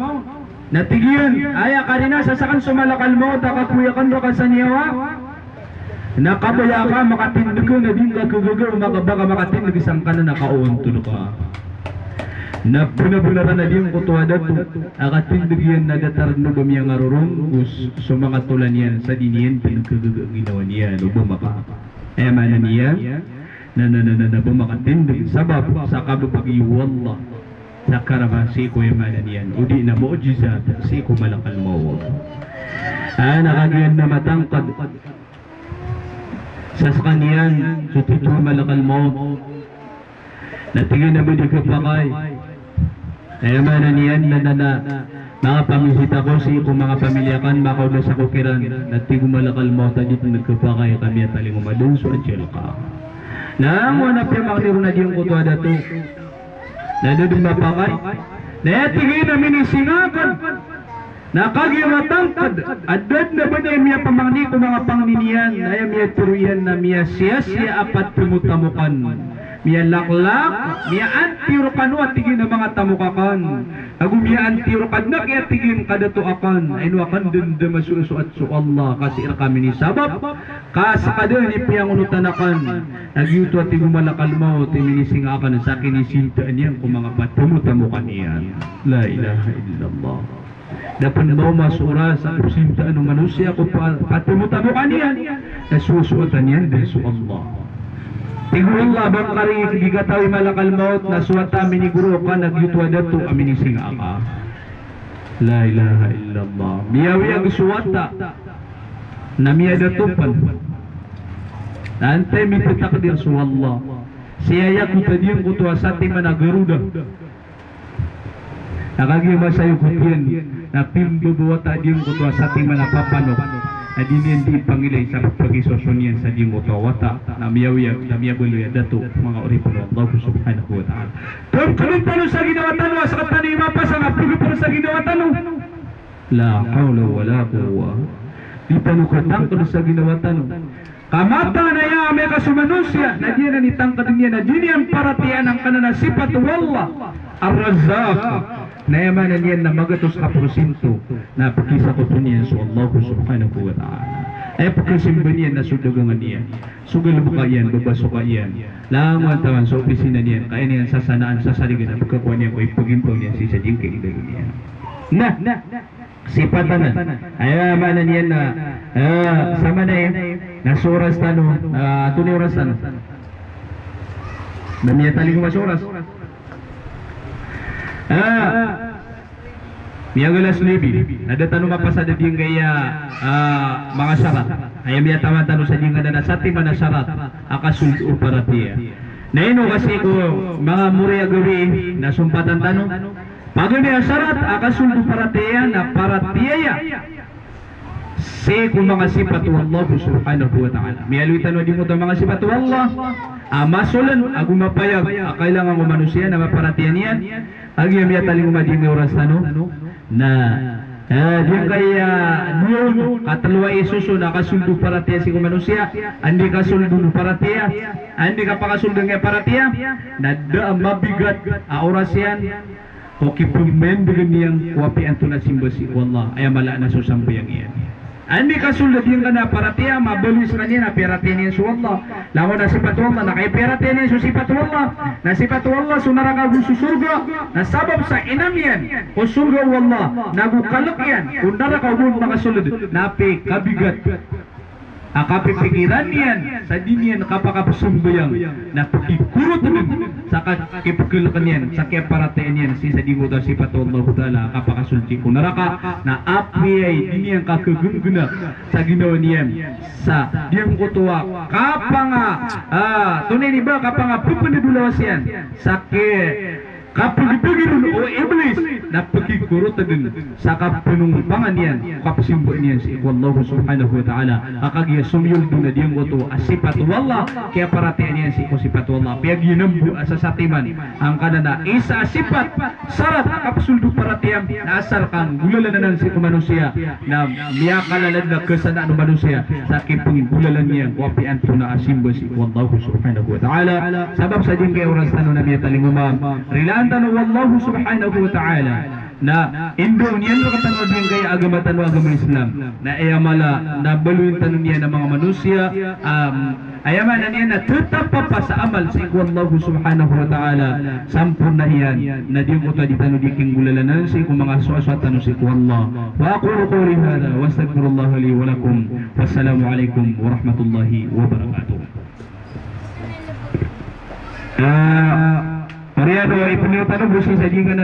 Na tig iyan a aya karina sa sakn so malakal maut a kakowai akn rka sa niyawa na kabaya ka makatindg ka na di ngka khagaga o maka-, ba ka makatindg sangkanan a kaontod ka. Na bnar-bnar a giyangkoto a dato a katindg iyan na datar o ba miyangarorong o s-, so manga tolan iyan sa di niyan dn khagaga ginawa niyan o ba maka- Aya maana niyan na, na, na, na, na ba makatindg sabap sa kababagi o Allah sa karama sii ko, aya maana niyan, odi na mu'jizat sii ko malakal maut. Aya na kagiya na matangkd sa skaniyan so titho a malakal maut. Na tig iyan a ba di khapakay. Aya maana niyan na, na, na, manga pamisita ko sii ko manga pamilya akn, makaoda sa ko kiran. Na tig o malakal maut a di pn khapakay ka miyatalingoma dn so ajal ka. Na langon a piyamangni ron a giyangkoto a dato na da dn mapakay. Na aya tig iyan a minisinga akn. Na kagiya matangkd a da dn a ba niyan miyapamangni ko manga pangni niyan, na aya miyatharo iyan na miyasiyasiya a pathmotamokan, miyalaklak, miyaantiyo rkano a tig iyan a manga tamok akn, ago miyaantiyo rkadn a kiyatig iyan ka dato akn, a ino akn dn da masoasoat so Allah ka sii rka minisabap, ka skadn i piyangonotan akn. Na giyoto a tig o malakal maut i minisinga akn sa kinisintaan iyan ko manga pathmotamokan iyan. La ilaha illallah. Da pn maoma so oras a psintaan o manosiya ko pa-, pathmotamokan iyan, na sosoatan iyan dn so Allah. Tig o Allah, ba ngka ri di katawi malakal maut na so wata a minigoro ka na giyoto a dato a minisinga ka. La ilaha illallah. Miyawiyag so wata na miyadato pn. Na antaa i mitatakdir so Allah? Sii aya ko ta giyangkoto a satiman a garoda. Na kagiya masa iyo ko tiyan na pimbabawata a giyangkoto a satiman a papanok. Na di niyan di ipangilay sa pagkisoson iyan sa giyangkoto a wata. Na miyawiyag, na miyabaloy a dato, manga oripn o Allah subhanahu wa ta'ala. Tangkdn tano sa ginawa tano a sktano i mapasang a pgpr sa ginawa tano. La hawla wala quwwa. Di tano katangkd sa ginawa tano. Ka mataan a aya amay ka so manosiya na di niyan itangkd niyan, na di niyan paratiyayaan angkanan a sipat o Allah, Ar-Razzaq. Na aya maana niyan na magatos ka porsinto na pkisakoto niyan so Allah subhanahu wa ta'ala. Aya pkhasimba niyan na so dagangan iyan, so galbka iyan, babasoka iyan, langon tawan so opisina niyan, ka aya niyan sasanaan, sasarigan a pkhakowa niyan ko ipagintaw niyan sii sa giyangkai a dagan iyan. Na sipat anan. Aya maana niyan na, eh, samanaya na so oras tano, eh, antonaa i oras tano? Ba miyatalingoma so oras? Eh, miyagalas libi. Na da tano mapasad a giyangkaya, eh, manga sarat. Aya miyataman tano sa giyangkanan a satiman a sarat a kasold o paratiyaya. Na ino ka sii ko manga mori a gawii na sompatan tano? Paganay a sarat a kasold o paratiyaya na paratiyaya sii ko manga sipat o Allah subhanahu wa ta'ala. Miyaaloy tano a giyangkoto a manga sipat o Allah a masoln ago mapayag a kailangan ko manosiya na maparatiyaya niyan. Kagiya miyatalingoma a giyangkai a oras tano na, eh, giyangkaya niyoon ka tlo a isoson a kasold o paratiyaya sii ko manosiya. Anda i kasold o paratiyaya? Anda i kapakasold angkaya paratiyaya? Na da a mabigat a oras iyan ko kipmendgn iyan ko apiya antonaa a simba sii ko Allah, aya mala na so sambayang iyan. Anda i kasold a giyangkanan a paratiyaya, mabaloy skaniyan a piyaratiyaya niyan so Allah. Langon a sipat o Allah, na kay piyaratiyaya niyan so sipat o Allah, na sipat o Allah so naraka ago so sorga, na sabap sa inam iyan ko sorga o Allah, na go kalk iyan ko naraka o ba on makasold, na apiya kabigat a kapipikiran iyan sa di niyan kapakapsambayang na pkigorot dn sa ka-, kipkhalk niyan sa kiyaparatiyaya niyan sii sa giyangkoto a sipat o Allahu Ta'ala a kapakasold sii ko naraka, na apiya i di niyan kakhagnggna sa ginawa niyan sa giyangkoto a kapanga, ah, tonaa ini ba, kapangapphnd o lawas iyan sa ki- kapagdagi ron o Iblis na pkigorot dn sa kapnongpangan iyan, kapsimbaan iyan sii ko Allah subhanahu wa ta'ala. Ka kagiya somiyold on a giyangkoto a sipat o Allah, kiyaparatiyayaan iyan sii ko sipat o Allah. Apiya giyanan bo a sasatiman angkanan a isa a sipat, sarat a kapsold o paratiyaya, na asar ka nggolalan anan sii ko manosiya, na miyakalalad na kasanaan o manosiya sa kipnggolalan iyan ko apiya antonaa a simba sii ko Allah subhanahu wa ta'ala. Sabap sa giyangkaya oras tano na miyatalingoma, rilaan tano o Allah subhanahu wa ta'ala na indaon iyan rktano a giyangkaya agama tano a agama Islam. Na aya mala na baloyin tano niyan a manga manosiya, um, aya maana niyan na tetap papa sa amal sii ko Allah subhanahu wa ta'ala, samporna iyan, na giyangkoto a di tano di kinggolalanan sii ko manga soasoat tano sii ko Allah. Wa aqulu qawli hadha wa astaghfirullaha li wa lakum. Wassalamu alaikum warahmatullahi wabarakatuh. Ah, oriyan o ipneo tano bo sii sa giyangkanan